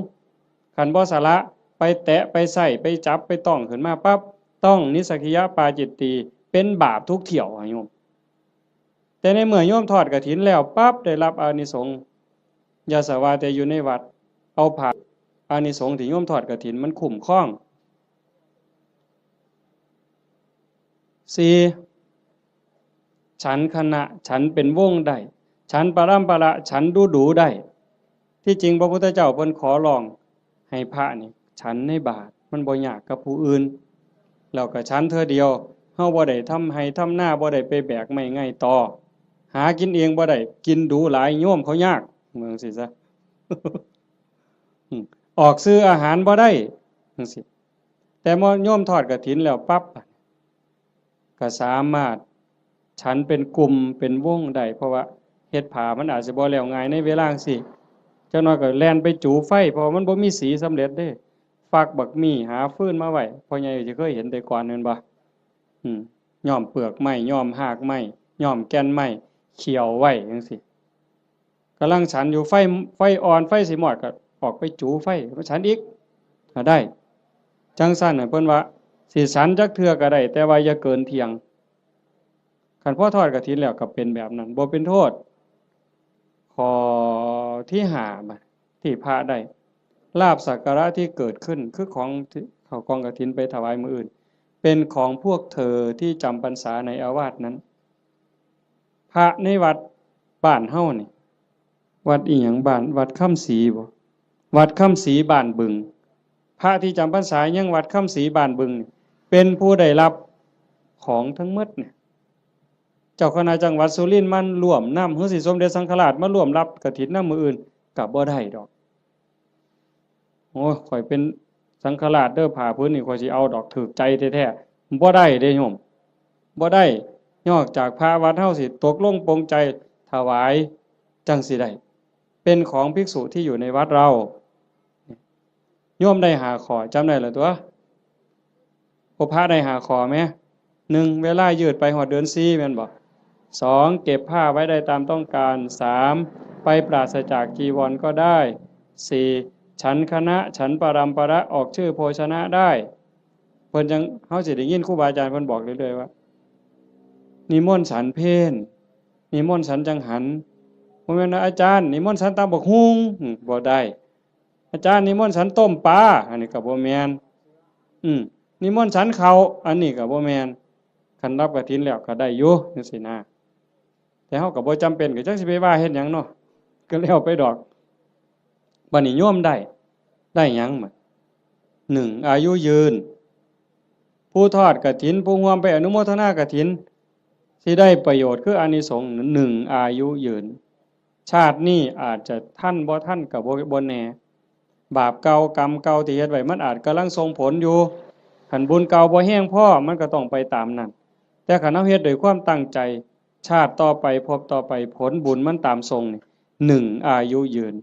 คันบ่สละ ไปแตะ ไปใส่ ไปจับ ไปต้องขึ้นมาปั๊บ ต้องนิสสักขิยปาจิตตี เป็นบาปทุกเที่ยวอะโยม แต่ในเมื่อโยมทอดกฐินแล้วปั๊บ ได้รับอานิสงส์ อย่าสะว่าแต่อยู่ในวัด เอาผ้า อานิสงส์ที่โยมทอดกฐินมันคุ้มครอง สี่ ฉันขณะ ฉันเป็นวงได้ ฉันปรัมปรา ฉันดูดูได้ ที่จริงพระพุทธเจ้าเพิ่นขอร้องให้พระนี่ฉันในบาตร มันบ่ยากกับผู้อื่น แล้วก็ฉันเทื่อเดียว เฮาบ่ได้ทำไฮ่ทำนา บ่ได้ไปแบกไม้ไงต่อ หากินเองบ่ได้ กินดูหลาย โยมเขายาก ว่าจั่งซี้ซะ อืม ออกซื้ออาหารบ่ได้ จั่งซี้ แต่เมื่อโยมทอดกฐินแล้วปั๊บ ก็สามารถฉันเป็นกลุ่มเป็นวงได้ เพราะว่าเฮ็ดผ้ามันอาจสิบ่แล้วง่ายในเวลาจั่งซี้ จักหน่อยก็แล่นไปจูไฟ เพราะว่ามันบ่มีสีสำเร็จเด้ ฟักบักมี่ หาฟืนมาไว้ พ่อใหญ่สิเคยเห็นแต่ก่อนแม่นบ่ อืม ย้อมเปลือกไม้ ย้อมฮากไม้ ย้อมแก่นไม้ เคี่ยวไว้จั่งซี้ กำลังฉันอยู่ ไฟ ไฟอ่อน ไฟสิมอดก็ออกไปจูไฟมาฉันอีก ก็ได้ จั่งซั้นน่ะเพิ่นว่า สิฉันจักเทื่อก็ได้ แต่ว่าอย่าเกินเที่ยง คันพอทอดกฐินแล้วก็เป็นแบบนั้น บ่เป็นโทษ ข้อที่ห้า บัด ที่พระได้ ลาภสักการะที่เกิดขึ้น คือของที่เขากองกฐินไปถวายมื้ออื่น เป็นของพวกเธอที่จำพรรษาในอาวาสนั้น พระในวัดบ้านเฮานี่ วัดอีหยังบ้าน วัดคำศรีบ่ วัดคำศรีบ้านบึง พระที่จำพรรษายังวัดคำศรีบ้านบึงนี่ เป็นผู้ได้รับของทั้งหมดเนี่ย เจ้าคณะจังหวัดสุรินทร์มันร่วมนำ หรือสิสมเด็จสังฆราชมาร่วมรับกฐินนำมื้ออื่น ก็บ่ได้ดอก โอ้ย ข้อยเป็นสังฆราชเด้อ ผ้าผืนนี่ข้อยสิเอาดอก ถูกใจแท้ๆ บ่ได้เด้โยม บ่ได้ นอกจากพระวัดเฮาสิตกลงปลงใจถวาย จั่งสิได้ เป็นของภิกษุที่อยู่ในวัดเรา โยมได้ห้าข้อ จำได้แล้วตั๊ว โอ พระได้ห้าข้อแหม หนึ่ง เวลายืดไปฮอดเดือนสี่ แม่นบ่ สอง เก็บผ้าไว้ได้ตามต้องการ สาม ไปปราศจากจีวรก็ได้ สี่ ฉันคณะ ฉันปรัมประ ออกชื่อโภชนะได้ เพิ่นจั่ง เฮาสิได้ยินครูบาอาจารย์เพิ่นบอกเรื่อยๆ ว่า นิมนต์ฉันเพล นิมนต์ฉันจังหัน บ่แม่นว่า อาจารย์ นิมนต์ฉันตำบักหุ่ง อืม บ่ได้ อาจารย์ นิมนต์ฉันต้มปลา อันนี้ก็บ่แม่น อืม นิมนต์ฉันข้าว อันนี้ก็บ่แม่น คันรับกฐินแล้วก็ได้อยู่ จั่งซี้นะ แต่เฮาก็บ่จำเป็น ก็จักสิไปว่าเฮ็ดหยังเนาะ ก็แล้วไปดอก บัดนี้โยมได้ ได้หยังบัด หนึ่ง อายุยืน ผู้ทอดกฐิน ผู้ร่วมไปอนุโมทนากฐิน สิได้ประโยชน์คืออานิสงส์ หนึ่ง อายุยืน ชาตินี้อาจจะทันบ่ทันก็บ่ บ่แน่ บาปเก่ากรรมเก่าที่เฮ็ดไว้ มันอาจกำลังส่งผลอยู่ คันบุญเก่าบ่แฮงพอ มันก็ต้องไปตามนั้น แต่คันเฮาเฮ็ดด้วยความตั้งใจ ชาติต่อไป ภพต่อไป ผลบุญมันตามส่งนี่ หนึ่ง อายุยืน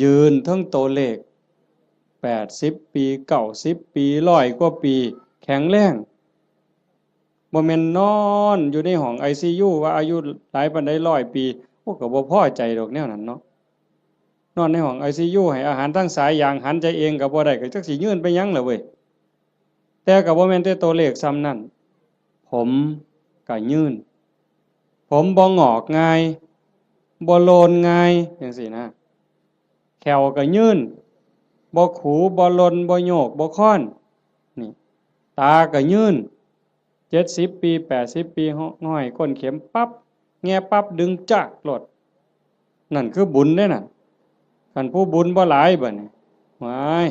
ยืนเทิงตัวเลข แปดสิบปี เก้าสิบปี ร้อยกว่าปี แข็งแรง บ่แม่นนอนอยู่ในห้องไอซียู ว่าอายุหลายปานใด ร้อยปี โอ้ ก็บ่พอใจดอกแนวนั้นเนาะ นอนในห้องไอซียู ให้อาหารทางสายยาง หันใจเองก็บ่ได้ ก็จักสิยืนไปหยังล่ะเว้ย แต่ก็บ่แม่นแต่ตัวเลขส่ำนั้น ผมก็ยืน ผมบ่งอกง่าย บ่โลนง่าย จั่งซี้นะ แข้วก็ยืน บ่ขู บ่หล่น บ่โยก บ่คอน นี่ ตาก็ยืน เจ็ดสิบปี แปดสิบปี ห้อยก้นเข็มปั๊บ แงะปั๊บ ดึงจากโลด นั่นคือบุญเด้นั่น คันผู้บุญบ่หลายบัดนี้ ว้าย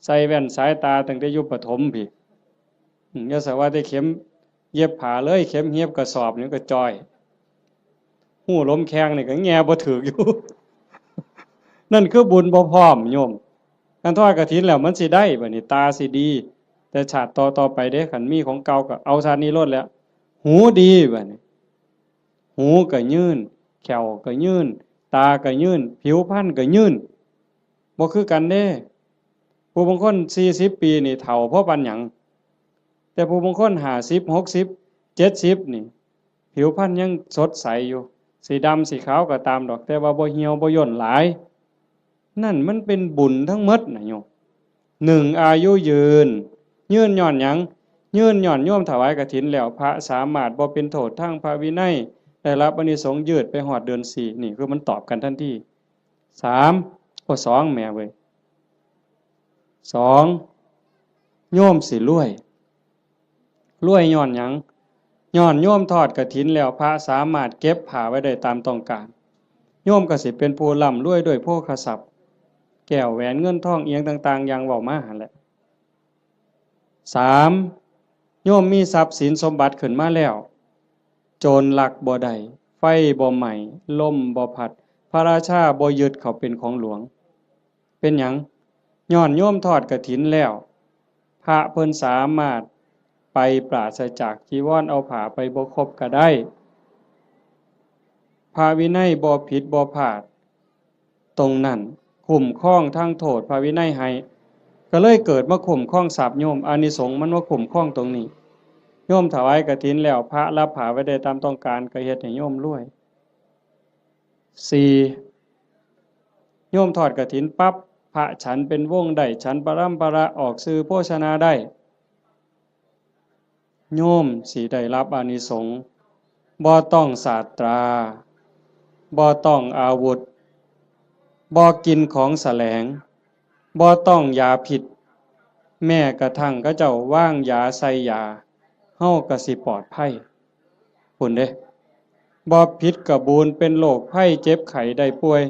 ใส่แว่นสายตาตั้งแต่อยู่ประถมพี้ อืม อย่าสะว่าแต่เข็มเย็บผ้าเลย เข็มเย็บกระสอบนี่ก็จ่อย ฮู้ลมแข้งนี่ก็แงะบ่ถืกอยู่ นั่นคือบุญบ่พร้อมโยม คันทอดกฐินแล้วมันสิได้บัดนี้ ตาสิดี แต่ชาติต่อๆไปเด้ คันมีของเก่าก็เอาชาตินี้โลดแหล้ว หูดีบัดนี้ หูก็ยืน แข้วก็ยืน ตาก็ยืน ผิวพรรณก็ยืน บ่คือกันเด้ ผู้บางคนสี่สิบปีนี่เฒ่าพอปานหยัง แต่ผู้บางคนห้าสิบ หกสิบ เจ็ดสิบนี่ ผิวพรรณยังสดใสอยู่ สิดำสิขาวก็ตามดอก แต่ว่าบ่เหี่ยวบ่ย่นหลาย นั่นมันเป็นบุญทั้งหมดนะโยม หนึ่ง อายุยืน ยืนย้อนหยัง ยืนย้อนโยมถวายกฐินแล้ว พระสามารถบ่เป็นโทษทางพระวินัย ได้รับอานิสงส์ยืดไปฮอดเดือนสี่ นี่คือมันตอบกันทันที สาม โอ้ สอง แหมเว้ย สอง โยมสิรวย รวยย้อนหยัง ย้อนโยมทอดกฐินแล้ว พระสามารถเก็บผ้าไว้ได้ตามต้องการ โยมก็สิเป็นผู้ร่ำรวยด้วยโภคทรัพย์ แก้วแหวนเงินทองอิหยังต่างๆ อย่างเว้ามาหั่นแหละ สาม โยมมีทรัพย์สินสมบัติขึ้นมาแล้ว โจรลักบ่ได้ ไฟบ่ไหม้ ลมบ่พัด พระราชาบ่ยึดเขาเป็นของหลวง เป็นหยัง ย้อนโยมทอดกฐินแล้ว พระเพิ่นสามารถไปปราศจากจีวร เอาผ้าไปบ่ครบก็ได้ พระวินัยบ่ผิดบ่พลาด ตรงนั้นคุ้มครองทางโทษพระวินัยให้ ก็เลยเกิดมาคุ้มครองทรัพย์โยม อานิสงส์มันมาคุ้มครองตรงนี้ โยมถวายกฐินแล้ว พระรับผ้าไว้ได้ตามต้องการ ก็เฮ็ดให้โยมรวย สี่ โยมทอดกฐินปั๊บ พระฉันเป็นวงได้ ฉันปรัมประ ออกชื่อโภชนาได้ โยมสิได้รับอานิสงส์ บ่ต้องศาสตรา บ่ต้องอาวุธ บ่กินของแสลง บ่ต้องยาพิษ แม้กระทั่งเขาเจ้าวางยาใส่ยา เฮาก็สิปลอดภัย พุ้นเด้ บ่ผิดกะบูน เป็นโรคภัยเจ็บไข้ได้ป่วย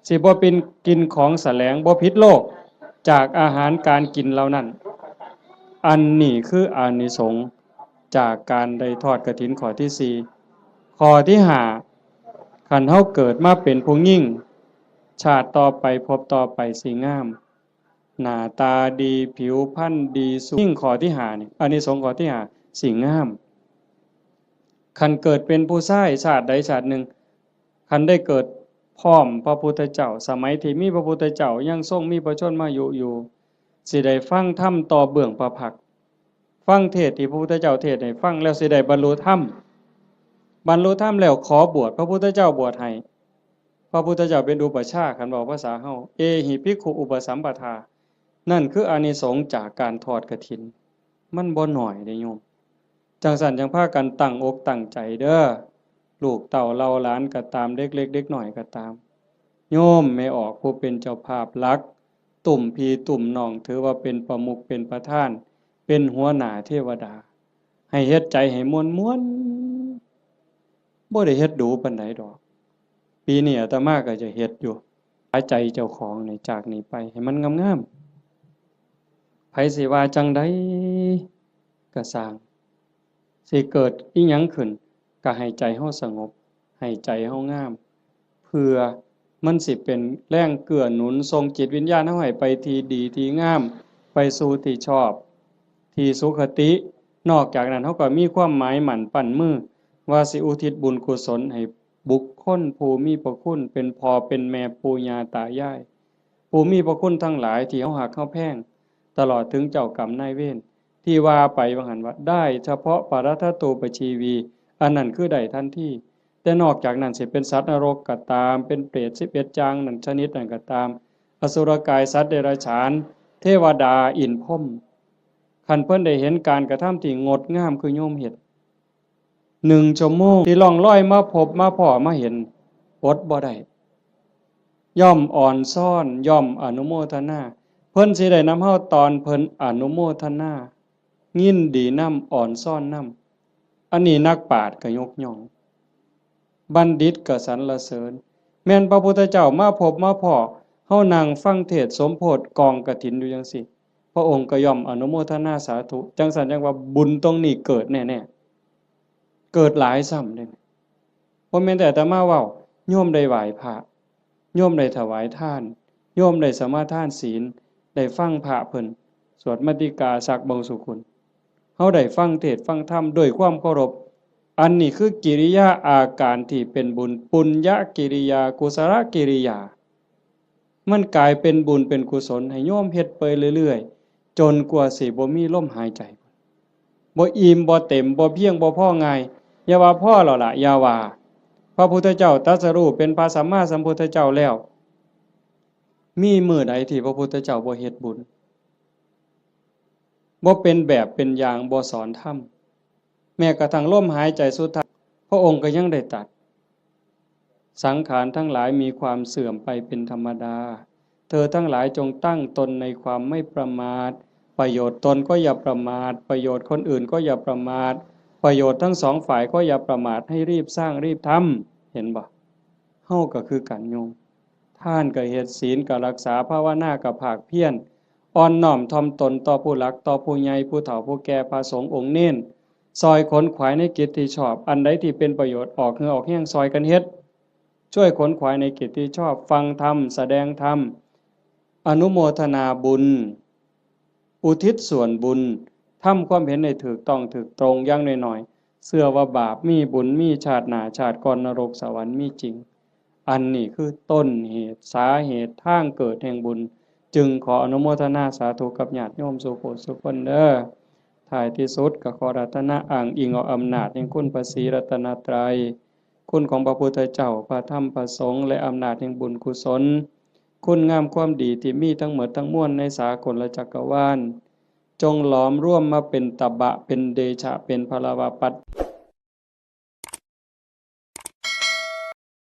สิบ่เป็นกินของแสลง บ่ผิดโรค จากอาหารการกินเหล่านั้น อันนี้คืออานิสงส์จากการได้ทอดกฐินข้อที่สี่ ข้อที่ห้า คันเฮาเกิดมาเป็นผู้หญิง ชาติต่อไปภพต่อไปสิงาม หน้าตาดี ผิวพรรณดี สูง ยิ่งข้อที่ห้านี่ อานิสงส์ข้อที่ห้า สิงาม คันเกิดเป็นผู้ชายชาติใดชาติหนึ่ง คันได้เกิดพร้อมพระพุทธเจ้า สมัยที่มีพระพุทธเจ้ายังทรงมีพระชนมายุอยู่ สิได้ฟังธรรมต่อเบื้องพระพักตร์ ฟังเทศน์ที่พระพุทธเจ้าเทศน์ให้ฟังแล้วสิได้บรรลุธรรม บรรลุธรรมแล้วขอบวช พระพุทธเจ้าบวชให้ พระพุทธเจ้าเป็นอุปัชฌาย์ คันเว้าภาษาเฮา เอหิภิกขุอุปสัมปทา นั่นคืออานิสงส์จากการทอดกฐิน มันบ่น้อยเด้โยม จั่งซั้นจั่งพากันตั้งอกตั้งใจเด้อ ลูกเต้าเหล่าหลานก็ตาม เด็กเล็กเด็กน้อยก็ตาม โยมแม่ออกผู้เป็นเจ้าภาพหลัก ตุ้มพี่ตุ้มน้อง ถือว่าเป็นประมุขเป็นประธาน เป็นหัวหน้าเทวดา ให้เฮ็ดใจให้ม่วนๆ บ่ได้เฮ็ดดูปานใดดอก ปีนี้อาตมาก็จะเฮ็ดอยู่ หาใจเจ้าของนี่จากนี้ไปให้มันงามๆ ไผสิว่าจั่งใดก็ซ่าง สิเกิดอิหยังขึ้น ก็ให้ใจเฮาสงบ ให้ใจเฮางาม เพื่อมันสิเป็นแรงเกื้อหนุนส่งจิตวิญญาณเฮาให้ไปที่ดีที่งาม ไปสู่ที่ชอบ ที่สุคติ นอกจากนั้นเฮาก็มีความหมายหมั่นปั้นมือ ว่าสิอุทิศบุญกุศลให้บุคคลผู้มีพระคุณ เป็นพ่อเป็นแม่ปู่ย่าตายาย ผู้มีพระคุณทั้งหลายที่เฮาฮักเฮาแพง ตลอดถึงเจ้ากรรมนายเวร ที่ว่าไปว่าหั่นว่า ได้เฉพาะปรัตถตูปชีวี อันนั้นคือได้ทันที แต่นอกจากนั้นสิเป็นสัตว์นรกก็ตาม เป็นเปรตสิบเอ็ดอย่างนั้นชนิดนั้นก็ตาม อสุรกาย สัตว์เดรัจฉาน เทวดา อินทร์พรหม คันเพิ่นได้เห็นการกระทำที่งดงามคือโยมเฮ็ด หนึ่งชั่วโมงที่ล่องลอยมาพบมาพ้อมาเห็น อดบ่ได้ ย่อมอ่อนซ้อน ย่อมอนุโมทนา เพิ่นสิได้นำเฮาตอนเพิ่นอนุโมทนา ยินดีนำ อ่อนซ้อนนำ อันนี้นักปราชญ์ก็ยกย่อง บัณฑิตก็สรรเสริญ แม่นพระพุทธเจ้ามาพบมาพ้อ เฮานั่งฟังเทศน์สมโภชกองกฐินอยู่จั่งซี้ พระองค์ก็ย่อมอนุโมทนาสาธุ จั่งซั้นจั่งว่าบุญตรงนี้เกิดแน่ๆ เกิดหลายซ้ำเด้ บ่แม่นแต่อาตมาเว้า โยมได้ไหว้พระ โยมได้ถวายทาน โยมได้สมาทานศีล ได้ฟังพระเพิ่นสวดมัตติกาสักบางสุกุล เฮาได้ฟังเทศน์ฟังธรรมด้วยความเคารพ อันนี้คือกิริยาอาการที่เป็นบุญ ปุญญกิริยา กุศลกิริยา มันกลายเป็นบุญเป็นกุศลให้โยมเฮ็ดไปเรื่อยๆ จนกว่าสิบ่มีลมหายใจ บ่อิ่มบ่เต็ม บ่เพียงบ่พอง่าย อย่าว่าพอแล้วล่ะ อย่าว่า พระพุทธเจ้าตรัสรู้เป็นพระสัมมาสัมพุทธเจ้าแล้ว มีมื้อใดที่พระพุทธเจ้าบ่เฮ็ดบุญ บ่เป็นแบบเป็นอย่าง บ่สอนธรรม แม้กระทั่งลมหายใจสุดท้าย พระองค์ก็ยังได้ตรัส สังขารทั้งหลายมีความเสื่อมไปเป็นธรรมดา เธอทั้งหลายจงตั้งตนในความไม่ประมาท ประโยชน์ตนก็อย่าประมาท ประโยชน์คนอื่นก็อย่าประมาท ประโยชน์ทั้งสองฝ่ายก็อย่าประมาท ให้รีบสร้างรีบทำ เห็นบ่ เฮาก็คือกันโยม ทานก็เฮ็ด ศีลก็รักษา ภาวนาก็ภาคเพียร อ่อนน้อมถ่อมตนต่อผู้หลัก ต่อผู้ใหญ่ ผู้เฒ่า ผู้แก่ พระสงฆ์องค์เณร ซอยขนขวายในกิจที่ชอบ อันใดที่เป็นประโยชน์ ออกเหงื่อออกแฮงซอยกันเฮ็ด ช่วยขนขวายในกิจที่ชอบ ฟังธรรม แสดงธรรม อนุโมทนาบุญ อุทิศส่วนบุญ ทำความเห็นให้ถูกต้องถูกตรง อย่างน้อยๆ เชื่อว่าบาปมี บุญมี ชาติหน้าชาติก่อน นรกสวรรค์มีจริง อันนี้คือต้นเหตุ สาเหตุ ทางเกิดแห่งบุญ จึงขออนุโมทนาสาธุกับญาติโยมสู่ผู้สู่คนเด้อ ท้ายที่สุดก็ขออาราธนาอ้างอิงเอาอำนาจแห่งคุณพระศรีรัตนตรัย คุณของพระพุทธเจ้า พระธรรม พระสงฆ์ และอำนาจแห่งบุญกุศล คุณงามความดีที่มีทั้งหมดทั้งมวลในสากลจักรวาล จงหลอมรวมมาเป็นตบะ เป็นเดชะ เป็นพลวปัจ